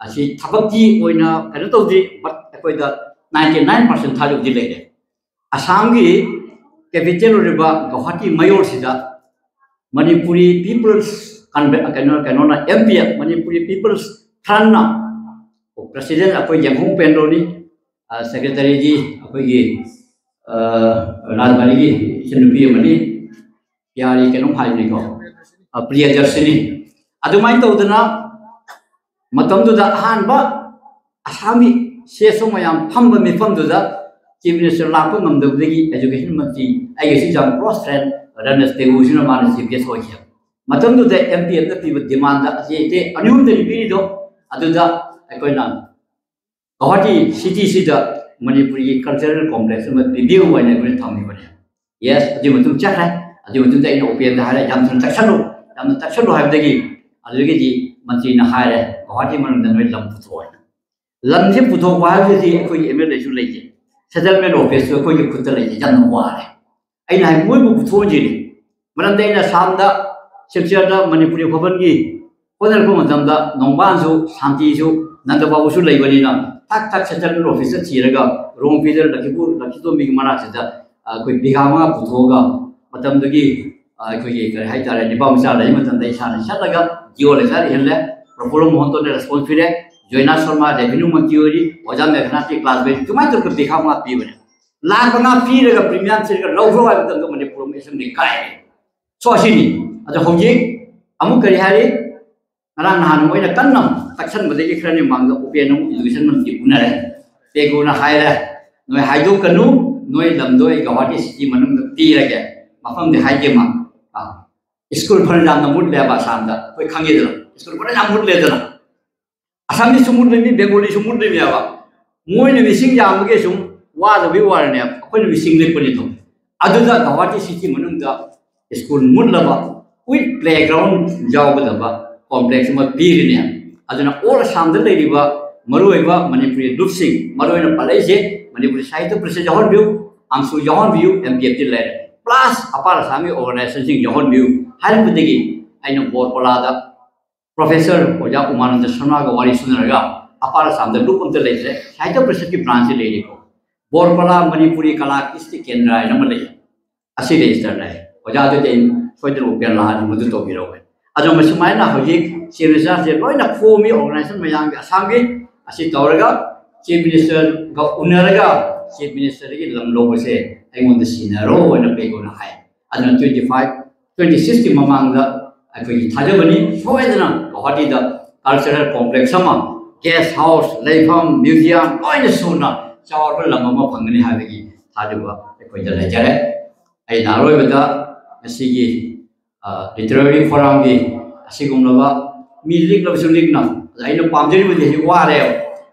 ꯑꯁꯤ ꯊꯕꯛꯀꯤ ꯑꯣꯏꯅ ꯀꯩꯅꯣ ꯇꯧꯗꯦ, but ꯑꯩꯈꯣꯏꯗ ninety nine percent ꯊꯥꯖꯕꯗꯤ ꯂꯩꯔꯦ꯫ ꯑꯁꯥꯝꯒꯤ capital ꯑꯣꯏꯔꯤꯕ ꯒꯧꯍꯥꯇꯤ ꯃꯌꯣꯜꯁꯤꯗ ꯃꯅꯤꯄꯨꯔꯤ people's conve-, ꯀꯩꯅꯣ, ꯀꯩꯅꯣꯅ, M P F, Manipuri people's front ꯅ president ꯑꯩꯈꯣꯏ ꯌꯦꯡꯈꯣꯡ ꯄꯦꯟꯗ꯭ꯔꯣꯅꯤ, ꯑ, secretary ꯗꯤ ꯑꯩꯈꯣꯏꯒꯤ, ꯑ, ꯔꯥꯖꯕꯥꯔꯤꯒꯤ ꯏꯆꯟꯅꯨꯄꯤ ꯑꯃꯅꯤ꯫ ꯌꯥꯔꯤ ꯀꯩꯅꯣꯝ ꯍꯥꯏꯕꯅꯤꯀꯣ, ꯑ, ꯄ꯭ꯔꯤꯌꯗꯔꯁꯤꯅꯤ꯫ ꯑꯗꯨꯃꯥꯏꯅ ꯇꯧꯗꯅ ꯃꯇꯝꯗꯨꯗ ꯑꯍꯥꯟꯕ ꯑꯁꯥꯝꯒꯤ ꯁꯦꯁꯣ ꯃꯌꯥꯝ ꯐꯝꯕ ꯃꯤꯐꯝꯗꯨꯗ ꯆꯤꯐ ꯃꯤꯅꯤꯁꯇꯔ ꯂꯥꯛꯄ ꯉꯝꯗꯕꯗꯒꯤ ꯑꯦꯖꯨꯀꯦꯁꯟ ꯃꯟꯇ꯭ꯔꯤ, ꯑꯩꯒꯤ ꯏꯆꯤꯟ ꯏꯆꯥ ꯀ꯭ꯂꯣꯁ ꯐ꯭ꯔꯦꯟ ꯔꯅꯦꯁ ꯇꯦꯒꯨꯁꯤꯅ ꯃꯥꯅ ꯆꯤꯐ ꯒꯦꯁ ꯑꯣꯏꯈꯤ꯫ ꯃꯇꯝꯗꯨꯗ ꯑꯦꯝ ꯄꯤ ꯑꯦꯐꯅ ꯄꯤꯕ ꯗꯤꯃꯥꯟꯗ ꯑꯇꯩ ꯑꯇꯩ ꯑꯅꯤ ꯑꯍꯨꯝꯗꯅꯤ ꯄꯤꯔꯤꯗꯣ꯫ ꯑꯗꯨꯗ ꯑꯩꯈꯣꯏꯅ ꯒꯧꯍꯥꯇꯤ ꯁꯤꯇꯤꯁꯤꯗ ꯃꯅꯤꯄꯨꯔꯒꯤ ꯀꯜꯆꯔꯦꯜ ꯀꯣꯝꯄ꯭ꯂꯦꯛꯁ ꯑꯃ ꯄꯤꯕꯤꯌꯨ ꯍꯥꯏꯅ ꯑꯩꯈꯣꯏꯅ ꯊꯝꯃꯤꯕꯅꯦ꯫ ꯌꯦꯁ, ꯑꯗꯨꯒꯤ ꯃꯇꯨꯡ ꯆꯠꯈ꯭ꯔꯦ꯫ ꯑꯗꯨꯒꯤ ꯃꯇꯨꯡꯗ ꯑꯩꯅ ꯎꯄꯦꯟꯗ ꯍꯥꯏꯔꯦ, "ꯌꯥꯝ ꯊꯨꯅ ꯆꯠꯁꯜꯂꯨ, ꯌꯥꯝꯅ ꯆꯠꯁꯜꯂꯨ" ꯍꯥꯏꯕꯗꯒꯤ ꯑꯗꯨꯗꯒꯤꯗꯤ ꯃꯟꯇ꯭ꯔꯤꯅ ꯍꯥꯏꯔꯦ, "ꯒꯧꯍꯥꯇꯤ ꯃꯅꯨꯡꯗ ꯅꯣꯏ ꯂꯝ ꯄꯨꯊꯣꯛꯑꯣ" ꯍꯥꯏꯅ꯫ ꯂꯝꯁꯦ ꯄꯨꯊꯣꯛꯄ ꯍꯥꯏꯕꯁꯤꯗꯤ ꯑꯩꯈꯣꯏꯒꯤ ꯑꯦꯝ ꯑꯦꯜ ꯑꯦꯁꯨ ꯂꯩꯇꯦ, ꯁꯦꯇꯜꯃꯦꯟ ꯑꯣꯐꯤꯁꯁꯨ ꯑꯩꯈꯣꯏꯒꯤ ꯈꯨꯠꯇ ꯂꯩꯇꯦ, ꯌꯥꯝꯅ ꯋꯥꯔꯦ꯫ ꯑꯩꯅ ꯍꯥꯏ, ꯃꯣꯏꯕꯨ ꯄꯨꯊꯣꯛꯍꯟꯁꯤꯅꯦ꯫ ꯃꯔꯝꯗꯤ ꯑꯩꯅ ꯑꯁꯥꯝꯗ ꯁꯤꯜꯆꯔꯗ ꯃꯅꯤꯄꯨꯔꯤ ꯚꯕꯟꯒꯤ ꯍꯣꯠꯅꯔꯛꯄ ꯃꯇꯝꯗ ꯅꯣꯡꯕꯥꯟꯁꯨ, ꯁꯥꯟꯇꯤꯁꯨ, ꯅꯟꯗ ꯕꯥꯕꯨꯁꯨ ꯂꯩꯕꯅꯤꯅ ꯊꯛ ꯊꯛ ꯁꯦꯟꯇ꯭ꯔꯦꯜ ꯑꯣꯐꯤꯁꯇ ꯊꯤꯔꯒ ꯔꯣꯡꯐꯤꯗ ꯂꯛꯈꯤꯄꯨꯔ, ꯂꯛꯈꯤꯇꯣꯝꯕꯤꯒꯤ ꯃꯅꯥꯛꯁꯤꯗ ꯑꯩꯈꯣꯏ ꯕꯤꯘꯥ ꯃꯉꯥ ꯄꯨꯊꯣꯛꯑꯒ ꯃꯇꯝꯗꯨꯒꯤ ꯑꯩꯈꯣꯏꯒꯤ ꯀꯔꯤ ꯍꯥꯏꯇꯥꯔꯦ, ꯅꯤꯄꯥ ꯃꯆꯥ ꯂꯩ ꯃꯇꯝꯗ ꯏꯁꯥꯅ ꯆꯠꯂꯒ ꯗꯤ ꯑꯣ ꯂꯩꯀꯥꯏꯗ ꯏꯍꯜꯂꯦ꯫ ꯄ꯭ꯔꯐꯨꯜꯂ ꯃꯣꯍꯟꯇꯣꯅ ꯔꯦꯁꯄꯣꯟꯁ ꯄꯤꯔꯦ꯫ ꯖꯣꯏꯅꯥ ꯁꯔꯃ ꯔꯦꯚꯤꯅ꯭ꯌꯨ ꯃꯟꯇ꯭ꯔꯤ ꯑꯣꯏꯔꯤ꯫ ꯑꯣꯖꯥ ꯃꯦꯘꯅꯥꯊꯀꯤ ꯀ꯭ꯂꯥꯁꯃꯦꯠ, ꯑꯗꯨꯃꯥꯏꯅ ꯇꯧꯔꯒ ꯕꯤꯘꯥ ꯃꯉꯥ ꯄꯤꯕꯅꯦ꯫ ꯂꯥꯛ ꯃꯉꯥ ꯄꯤꯔꯒ ꯄ꯭ꯔꯤꯃꯤꯌꯝ ꯊꯤꯔꯒ ꯂꯧꯈ꯭ꯔꯣ ꯍꯥꯏꯕ ꯃꯇꯝꯗ ꯃꯅꯤꯄꯨꯔ ꯑꯃ ꯑꯦꯁꯦꯝꯕ꯭ꯂꯤ ꯀꯥꯏꯔꯦ꯫ ꯁꯣ ꯑꯁꯤꯅꯤ꯫ ꯑꯗꯣ ꯍꯧꯖꯤꯛ ꯑꯃꯨꯛ ꯀꯔꯤ ꯍꯥꯏꯔꯤ? ꯉꯔꯥꯡ ꯅꯍꯥꯟ ꯃꯣꯏꯅ ꯀꯟꯅ ꯇꯛꯁꯟꯕꯗꯒꯤ ꯈꯔꯅꯤ ꯃꯃꯥꯡꯗ ꯎꯄꯦꯟ ꯑꯃꯨꯛ ꯏꯗꯨꯀꯦꯁꯟ ꯃꯟꯇ꯭ꯔꯤ ꯎꯅꯔꯦ꯫ ꯄꯦꯒꯨꯅ ꯍꯥꯏꯔꯦ, "ꯅꯣꯏ ꯍꯥꯏꯗꯣꯛꯀꯅꯨ, ꯅꯣꯏ ꯂꯝꯗꯣ ꯑꯩ ꯒꯧꯍꯥꯇꯤ ꯁꯤꯇꯤ ꯃꯅꯨꯡꯗ ꯄꯤꯔꯒꯦ, ꯃꯐꯝꯗꯤ ꯍꯥꯏꯗꯦ ꯃꯥ"꯫ ꯑꯥ, ꯁ꯭ꯀꯨꯜ ꯐꯅ ꯌꯥꯝꯅ ꯃꯨꯠꯂꯦꯕ ꯑꯁꯥꯝꯗ, ꯑꯩꯈꯣꯏ ꯈꯪꯉꯤꯗꯅ, ꯁ꯭ꯀꯨꯜ ꯐꯅ ꯌꯥꯝ ꯃꯨꯠꯂꯦꯗꯅ꯫ ꯑꯁꯥꯃꯤꯁꯁꯨ ꯃꯨꯠꯂꯤꯃꯤ, ꯕꯦꯡꯒꯣꯂꯤꯁꯨ ꯃꯨꯠꯂꯤꯃꯦꯕ꯫ ꯃꯣꯏꯅ ꯃꯤꯁꯤꯡ ꯌꯥꯝꯕꯒꯤ ꯁꯨꯝ ꯋꯥꯗꯕꯒꯤ ꯋꯥꯔꯅꯦꯕ, ꯑꯩꯈꯣꯏꯅ ꯃꯤꯁꯤꯡ ꯂꯤꯛꯄꯅꯤꯗꯣ꯫ ꯑꯗꯨꯗ ꯒꯧꯍꯥꯇꯤ ꯁꯤꯇꯤ ꯃꯅꯨꯡꯗ ꯁ꯭ꯀꯨꯜ ꯃꯨꯠꯂꯕ, ꯋꯤꯠ ꯄ꯭ꯂꯦꯒ꯭ꯔꯥꯎꯟ ꯌꯥꯎꯒꯗꯕ ꯀꯣꯝꯄ꯭ꯂꯦꯛꯁ ꯑꯃ ꯄꯤꯔꯤꯅꯦ꯫ ꯑꯗꯨꯅ ꯑꯣꯜ ꯑꯁꯥꯝꯗ ꯂꯩꯔꯤꯕ ꯃꯔꯨꯑꯣꯏꯕ ꯃꯅꯤꯄꯨꯔꯤ ꯂꯨꯞꯁꯤꯡ, ꯃꯔꯨꯑꯣꯏꯅ ꯄꯥꯜꯂꯛꯏꯁꯦ ꯃꯅꯤꯄꯨꯔꯤ ꯁꯥꯍꯤꯇ꯭ꯌ ꯄꯔꯤꯁꯠ ꯌꯥꯎꯍꯟꯕꯤꯌꯨ, ꯑꯝꯁꯨ ꯌꯥꯎꯍꯟꯕꯤꯌꯨ, ꯑꯦꯝ ꯄꯤ ꯑꯦꯐ ꯇꯤ ꯂꯩꯔꯦ, ꯄ꯭ꯂꯁ ꯑꯄꯥꯔ ꯑꯁꯥꯝꯒꯤ ꯑꯣꯔꯒꯅꯥꯏꯖꯦꯁꯟꯁꯤꯡ ꯌꯥꯎꯍꯟꯕꯤꯌꯨ ꯍꯥꯏꯔꯛꯄꯗꯒꯤ ꯑꯩꯅ ꯕꯣꯔꯄꯂꯥꯗ ꯄ꯭ꯔꯣꯐꯦꯁꯔ ꯑꯣꯖꯥ ꯎꯃꯥꯅꯟꯗ ꯁꯔꯃꯒ ꯋꯥꯔꯤ ꯁꯨꯅꯔꯒ ꯑꯄꯥꯔ ꯑꯁꯥꯝꯗ ꯂꯨꯞ ꯑꯝꯇ ꯂꯩꯇ꯭ꯔꯦ, ꯁꯥꯍꯤꯇ꯭ꯌ ꯄꯔꯤꯁꯠꯀꯤ ꯕ꯭ꯔꯥꯟꯁꯁꯤ ꯂꯩꯔꯤꯀꯣ, ꯕꯣꯔꯄꯂꯥ ꯃꯅꯤꯄꯨꯔꯤ ꯀꯂꯥ ꯀ꯭ꯔꯤꯁꯇꯤ ꯀꯦꯟꯗ꯭ꯔ ꯍꯥꯏꯅ ꯑꯃ ꯂꯩ, ꯑꯁꯤ ꯔꯦꯖꯤꯁꯇꯔ ꯂꯩ꯫ ꯑꯣꯖꯥꯗꯨꯗꯤ ꯑꯩ ꯁꯣꯏꯗꯅ ꯎꯄꯦꯟ ꯂꯥꯛꯑꯗꯤ ꯃꯗꯨ ꯇꯧꯕꯤꯔꯛꯑꯣ꯫ ꯑꯗꯣ ꯃꯁꯨꯃꯥꯏꯅ ꯍꯧꯖꯤꯛ ꯆꯦ ꯃꯆꯥꯁꯦ ꯂꯣꯏꯅ ꯈꯣꯝꯃꯤ, ꯑꯣꯔꯒꯅꯥꯏꯖꯦꯁꯟ ꯃꯌꯥꯝꯒꯤ ꯑꯁꯥꯝꯒꯤ, ꯑꯁꯤ ꯇꯧꯔꯒ ꯆꯤꯐ ꯃꯤꯅꯤꯁꯇꯔꯒ ꯎꯅꯔꯒ ꯆꯤꯐ ꯃꯤꯅꯤꯁꯇꯔꯗꯒꯤ ꯂꯝ ꯂꯧꯕꯁꯦ ꯑꯩꯉꯣꯟꯗ ꯁꯤꯟꯅꯔꯣ ꯍꯥꯏꯅ ꯄꯦꯒꯨꯅ ꯍꯥꯏ꯫ ꯑꯗꯨꯅ ꯇ꯭ꯋꯦꯟꯇꯤ ꯐꯥꯏꯚ ꯇ꯭ꯋꯦꯟꯇꯤ ꯁꯤꯛꯁꯀꯤ ꯃꯃꯥꯡꯗ ꯑꯩꯈꯣꯏꯒꯤ ꯊꯥꯖꯕꯅꯤ, ꯁꯣꯏꯗꯅ ꯒꯧꯍꯥꯇꯤꯗ cultural complex ꯑꯃ, guest house, ꯂꯩꯐꯝ, museum ꯂꯣꯏꯅ ꯁꯨꯅ ꯆꯥꯎꯔꯕ ꯂꯝ ꯑꯃ ꯐꯪꯒꯅꯤ ꯍꯥꯏꯕꯒꯤ ꯊꯥꯖꯕ ꯑꯩꯈꯣꯏꯗ ꯂꯩꯖꯔꯦ꯫ ꯑꯩꯅ ꯑꯔꯣꯏꯕꯗ ꯉꯁꯤꯒꯤ, ꯑ, literary forumꯒꯤ ꯑꯁꯤꯒꯨꯝꯂꯕ ꯃꯤ ꯂꯤꯛꯂꯕꯁꯨ ꯂꯤꯛꯅ, ꯑꯗ ꯑꯩꯅ ꯄꯥꯝꯖꯔꯤꯕꯗꯤ ꯍꯧꯖꯤꯛ ꯋꯥꯔꯦꯕ,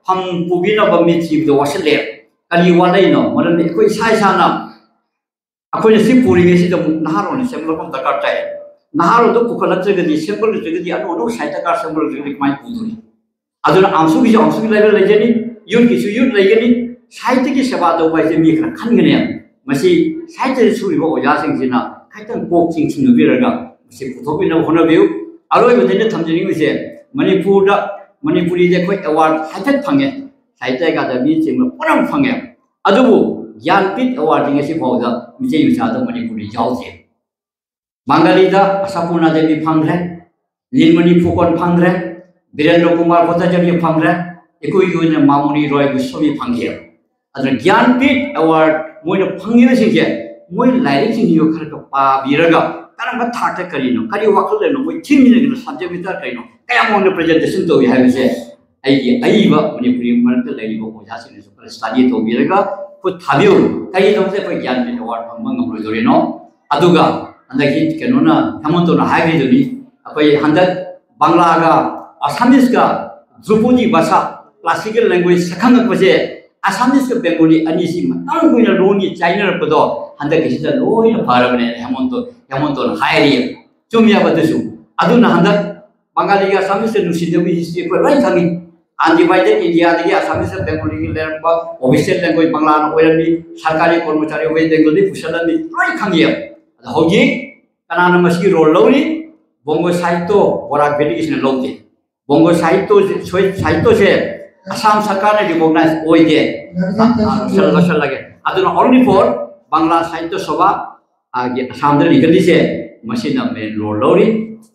ꯐꯝ ꯄꯨꯕꯤꯅꯕ ꯃꯤ ꯊꯤꯕꯗ ꯋꯥꯁꯤꯜꯂꯦ꯫ ꯀꯔꯤ ꯋꯥꯠꯂꯛꯏꯅꯣ? ꯃꯔꯝꯗꯤ ꯑꯩꯈꯣꯏ ꯏꯁꯥ ꯏꯁꯥꯅ ꯑꯩꯈꯣꯏꯅ ꯁꯤ ꯄꯨꯔꯤꯉꯩꯁꯤꯗ ꯑꯃꯨꯛ ꯅꯍꯥꯔꯣꯜꯅ ꯁꯦꯝꯒꯠꯂꯛꯄ ꯗꯔꯀꯥꯔ ꯇꯥꯏ꯫ ꯅꯍꯥꯔꯣꯜꯗꯣ ꯄꯨꯈꯠꯂꯛꯇ꯭ꯔꯒꯗꯤ, ꯁꯦꯝꯒꯠꯂꯛꯇ꯭ꯔꯒꯗꯤ, ꯑꯅꯧ ꯑꯅꯧꯕ ꯁꯥꯍꯤꯇ꯭ꯌꯀꯥꯔ ꯁꯦꯝꯒꯠꯂꯛꯇ꯭ꯔꯒꯗꯤ ꯀꯃꯥꯏꯅ ꯄꯨꯗꯣꯔꯤ? ꯑꯗꯨꯅ ꯑꯝꯁꯨꯒꯤꯁꯨ ꯑꯝꯁꯨꯒꯤ level ꯂꯩꯖꯅꯤ, youthꯀꯤꯁꯨ youth ꯂꯩꯒꯅꯤ꯫ ꯁꯥꯍꯤꯇ꯭ꯌꯒꯤ ꯁꯦꯕꯥ ꯇꯧꯕ ꯍꯥꯏꯁꯦ ꯃꯤ ꯈꯔ ꯈꯟꯒꯅꯦꯕ꯫ ꯃꯁꯤ ꯁꯥꯍꯤꯇ꯭ꯌꯗ ꯁꯨꯔꯤꯕ ꯑꯣꯖꯥꯁꯤꯡꯁꯤꯅ ꯈꯤꯇꯪ ꯀꯣꯛ ꯆꯤꯡꯁꯤꯟꯅꯕꯤꯔꯒ ꯃꯁꯤ ꯄꯨꯊꯣꯛꯄꯤꯅꯕ ꯍꯣꯠꯅꯕꯤꯌꯨ꯫ ꯑꯔꯣꯏꯕꯗ ꯑꯩꯅ ꯊꯝꯖꯅꯤꯡꯕꯁꯦ, ꯃꯅꯤꯄꯨꯔꯗ, ꯃꯅꯤꯄꯨꯔꯤꯗ ꯑꯩꯈꯣꯏ award ꯍꯥꯏꯐꯦꯠ ꯐꯪꯉꯦ, ꯁꯥꯍꯤꯇ꯭ꯌ ꯑꯀꯥꯗꯃꯤꯅꯆꯤꯡꯕ ꯄꯨꯝꯅꯃꯛ ꯐꯪꯉꯦ꯫ ꯑꯗꯨꯕꯨ ꯒ꯭ꯌꯥꯟꯄꯤꯊ awardꯗꯤ ꯉꯁꯤ ꯐꯥꯎꯗ ꯃꯤꯇꯩ ꯃꯆꯥꯗ ꯃꯅꯤꯄꯨꯔꯗ ꯌꯥꯎꯗꯦ꯫ ꯕꯪꯒꯥꯂꯤꯗ ꯑꯁꯥꯄꯨꯔꯅꯥ ꯗꯦꯕꯤ ꯐꯪꯈ꯭ꯔꯦ, ꯅꯤꯜꯃꯅꯤ ꯐꯨꯀꯣꯟ ꯐꯪꯈ꯭ꯔꯦ, ꯕꯤꯔꯦꯟꯗ꯭ꯔ ꯀꯨꯃꯥꯔ ꯚꯠꯇꯥꯆꯥꯔꯌ ꯐꯪꯈ꯭ꯔꯦ, ꯑꯩꯈꯣꯏꯒꯤ ꯑꯣꯏꯅ ꯃꯥꯃꯨꯅꯤ ꯔꯣꯏ ꯒꯣꯁ꯭ꯋꯥꯃꯤ ꯐꯪꯈꯤ꯫ ꯑꯗꯨꯅ ꯒ꯭ꯌꯥꯟꯄꯤꯊ award ꯃꯣꯏꯅ ꯐꯪꯉꯤꯕꯁꯤꯡꯁꯦ, ꯃꯣꯏ ꯂꯥꯏꯔꯤꯛꯁꯤꯡꯁꯤꯕꯨ ꯈꯔ ꯈꯔ ꯄꯥꯕꯤꯔꯒ, ꯀꯔꯝꯕ ꯊꯥꯛꯇ ꯀꯔꯤꯅꯣ, ꯀꯔꯤ ꯋꯥꯈꯜ ꯂꯩꯅꯣ, ꯃꯣꯏ theme ꯅ ꯀꯩꯅꯣ, subject matter ꯀꯩꯅꯣ, ꯀꯌꯥꯝ ꯋꯥꯡꯅ presentation ꯇꯧꯏ ꯍꯥꯏꯕꯁꯦ ꯑꯩꯒꯤ ꯑꯏꯕ ꯃꯅꯤꯄꯨꯔꯤ ꯃꯔꯛꯇ ꯂꯩꯔꯤꯕ ꯑꯣꯖꯥꯁꯤꯡꯅꯁꯨ ꯈꯔ study ꯇꯧꯕꯤꯔꯒ ꯈꯨꯠ ꯊꯥꯕꯤꯌꯨ꯫ ꯀꯔꯤꯒꯤꯗꯃꯛꯇ ꯑꯩꯈꯣꯏ ꯒ꯭ꯌꯥꯟꯄꯤꯊ award ꯐꯪꯕ ꯉꯝꯂꯣꯏꯗꯧꯔꯤꯅꯣ? ꯑꯗꯨꯒ ꯍꯟꯗꯛꯀꯤ ꯀꯩꯅꯣꯅ, ꯍꯦꯃꯟꯇꯣꯅ ꯍꯥꯏꯈꯤꯗꯨꯅꯤ, ꯑꯩꯈꯣꯏ ꯍꯟꯗꯛ ꯕꯪꯂꯥꯒ ꯑꯁꯥꯃꯤꯁꯀ ꯙ꯭ꯔꯨꯄꯗꯤ ꯚꯥꯁꯥ, classical language ꯁꯛꯈꯪꯉꯛꯄꯁꯦ, ꯑꯁꯥꯃꯤꯁꯀ ꯕꯦꯡꯒꯣꯂꯤ ꯑꯅꯤꯁꯤ ꯃꯇꯝ ꯀꯨꯏꯅ ꯂꯣꯟꯒꯤ ꯆꯥꯏꯅꯔꯛꯄꯗꯣ ꯍꯟꯗꯛꯀꯤꯁꯤꯗ ꯂꯣꯏꯅ ꯐꯔꯕꯅꯦ, ꯍꯦꯃꯟꯇꯣ, ꯍꯦꯃꯟꯇꯣꯅ ꯍꯥꯏꯔꯤ꯫ ꯆꯨꯝꯃꯦꯕ ꯑꯗꯨꯁꯨ꯫ ꯑꯗꯨꯅ ꯍꯟꯗꯛ ꯕꯪꯒꯥꯂꯤꯒ ꯑꯁꯥꯃꯤꯁꯀ ꯅꯨꯡꯁꯤꯅꯕꯒꯤ history ꯑꯩꯈꯣꯏ ꯂꯣꯏ ꯈꯪꯉꯤ꯫ Undivided Indiaꯗꯒꯤ ꯑꯁꯥꯃꯤꯁꯀ ꯕꯦꯡꯒꯣꯂꯤꯒꯤ ꯂꯩꯔꯝꯕ official language ꯕꯪꯂꯥꯅ ꯑꯣꯏꯔꯝꯃꯤ, ꯁꯔꯀꯥꯔꯤ ꯀꯔꯃꯆꯥꯔꯤ ꯑꯣꯏ ꯕꯦꯡꯒꯣꯂꯤ ꯄꯨꯁꯜꯂꯝꯃꯤ, ꯂꯣꯏ ꯈꯪꯉꯤ꯫ ꯑꯗꯣ ꯍꯧꯖꯤꯛ ꯀꯅꯥꯅ ꯃꯁꯤꯒꯤ role ꯂꯧꯔꯤ? ꯕꯣꯡꯒꯣ ꯁꯥꯍꯤꯇ꯭ꯌ ꯕꯔꯥꯛ ꯚꯦꯂꯤꯒꯤꯁꯤꯅ ꯂꯧꯗꯦ꯫ ꯕꯣꯡꯒꯣ ꯁꯥꯍꯤꯇ꯭ꯌꯁꯦ, ꯁꯣꯏ-, ꯁꯥꯍꯤꯇ꯭ꯌꯁꯦ ꯑꯁꯥꯝ ꯁꯔꯀꯥꯔꯅ recognize ꯑꯣꯏꯗꯦ꯫ ꯂꯣꯏꯁꯜ-, ꯂꯣꯏꯁꯜꯂꯒꯦ꯫ ꯑꯗꯨꯅ only for ꯕꯪꯒ꯭ꯂꯥ ꯁꯥꯍꯤꯇ꯭ꯌ ꯁꯚꯥ, ꯑꯥꯒꯤ ꯑꯁꯥꯝꯗ ꯂꯤꯡꯈꯠꯂꯤꯁꯦ, ꯃꯁꯤꯅ main role ꯂꯧꯔꯤ꯫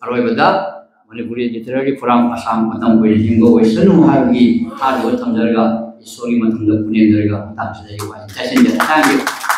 ꯑꯔꯣꯏꯕꯗ ꯃꯅꯤꯄꯨꯔꯤ literary forum ꯑꯁꯥꯝ ꯃꯇꯝ ꯀꯨꯏꯅ ꯍꯤꯡꯕ ꯑꯣꯏꯁꯅꯨ ꯍꯥꯏꯕꯒꯤ ꯊꯥꯖꯕ ꯊꯝꯖꯔꯒ ꯏꯁꯣꯔꯒꯤ ꯃꯇꯨꯡꯗ ꯄꯨꯅꯦꯝꯖꯔꯒ ꯃꯇꯥꯡꯁꯤꯗ ꯑꯩ ꯋꯥꯍꯩ ꯇꯥꯏꯁꯤꯟꯖꯔꯦ꯫ Thank you꯫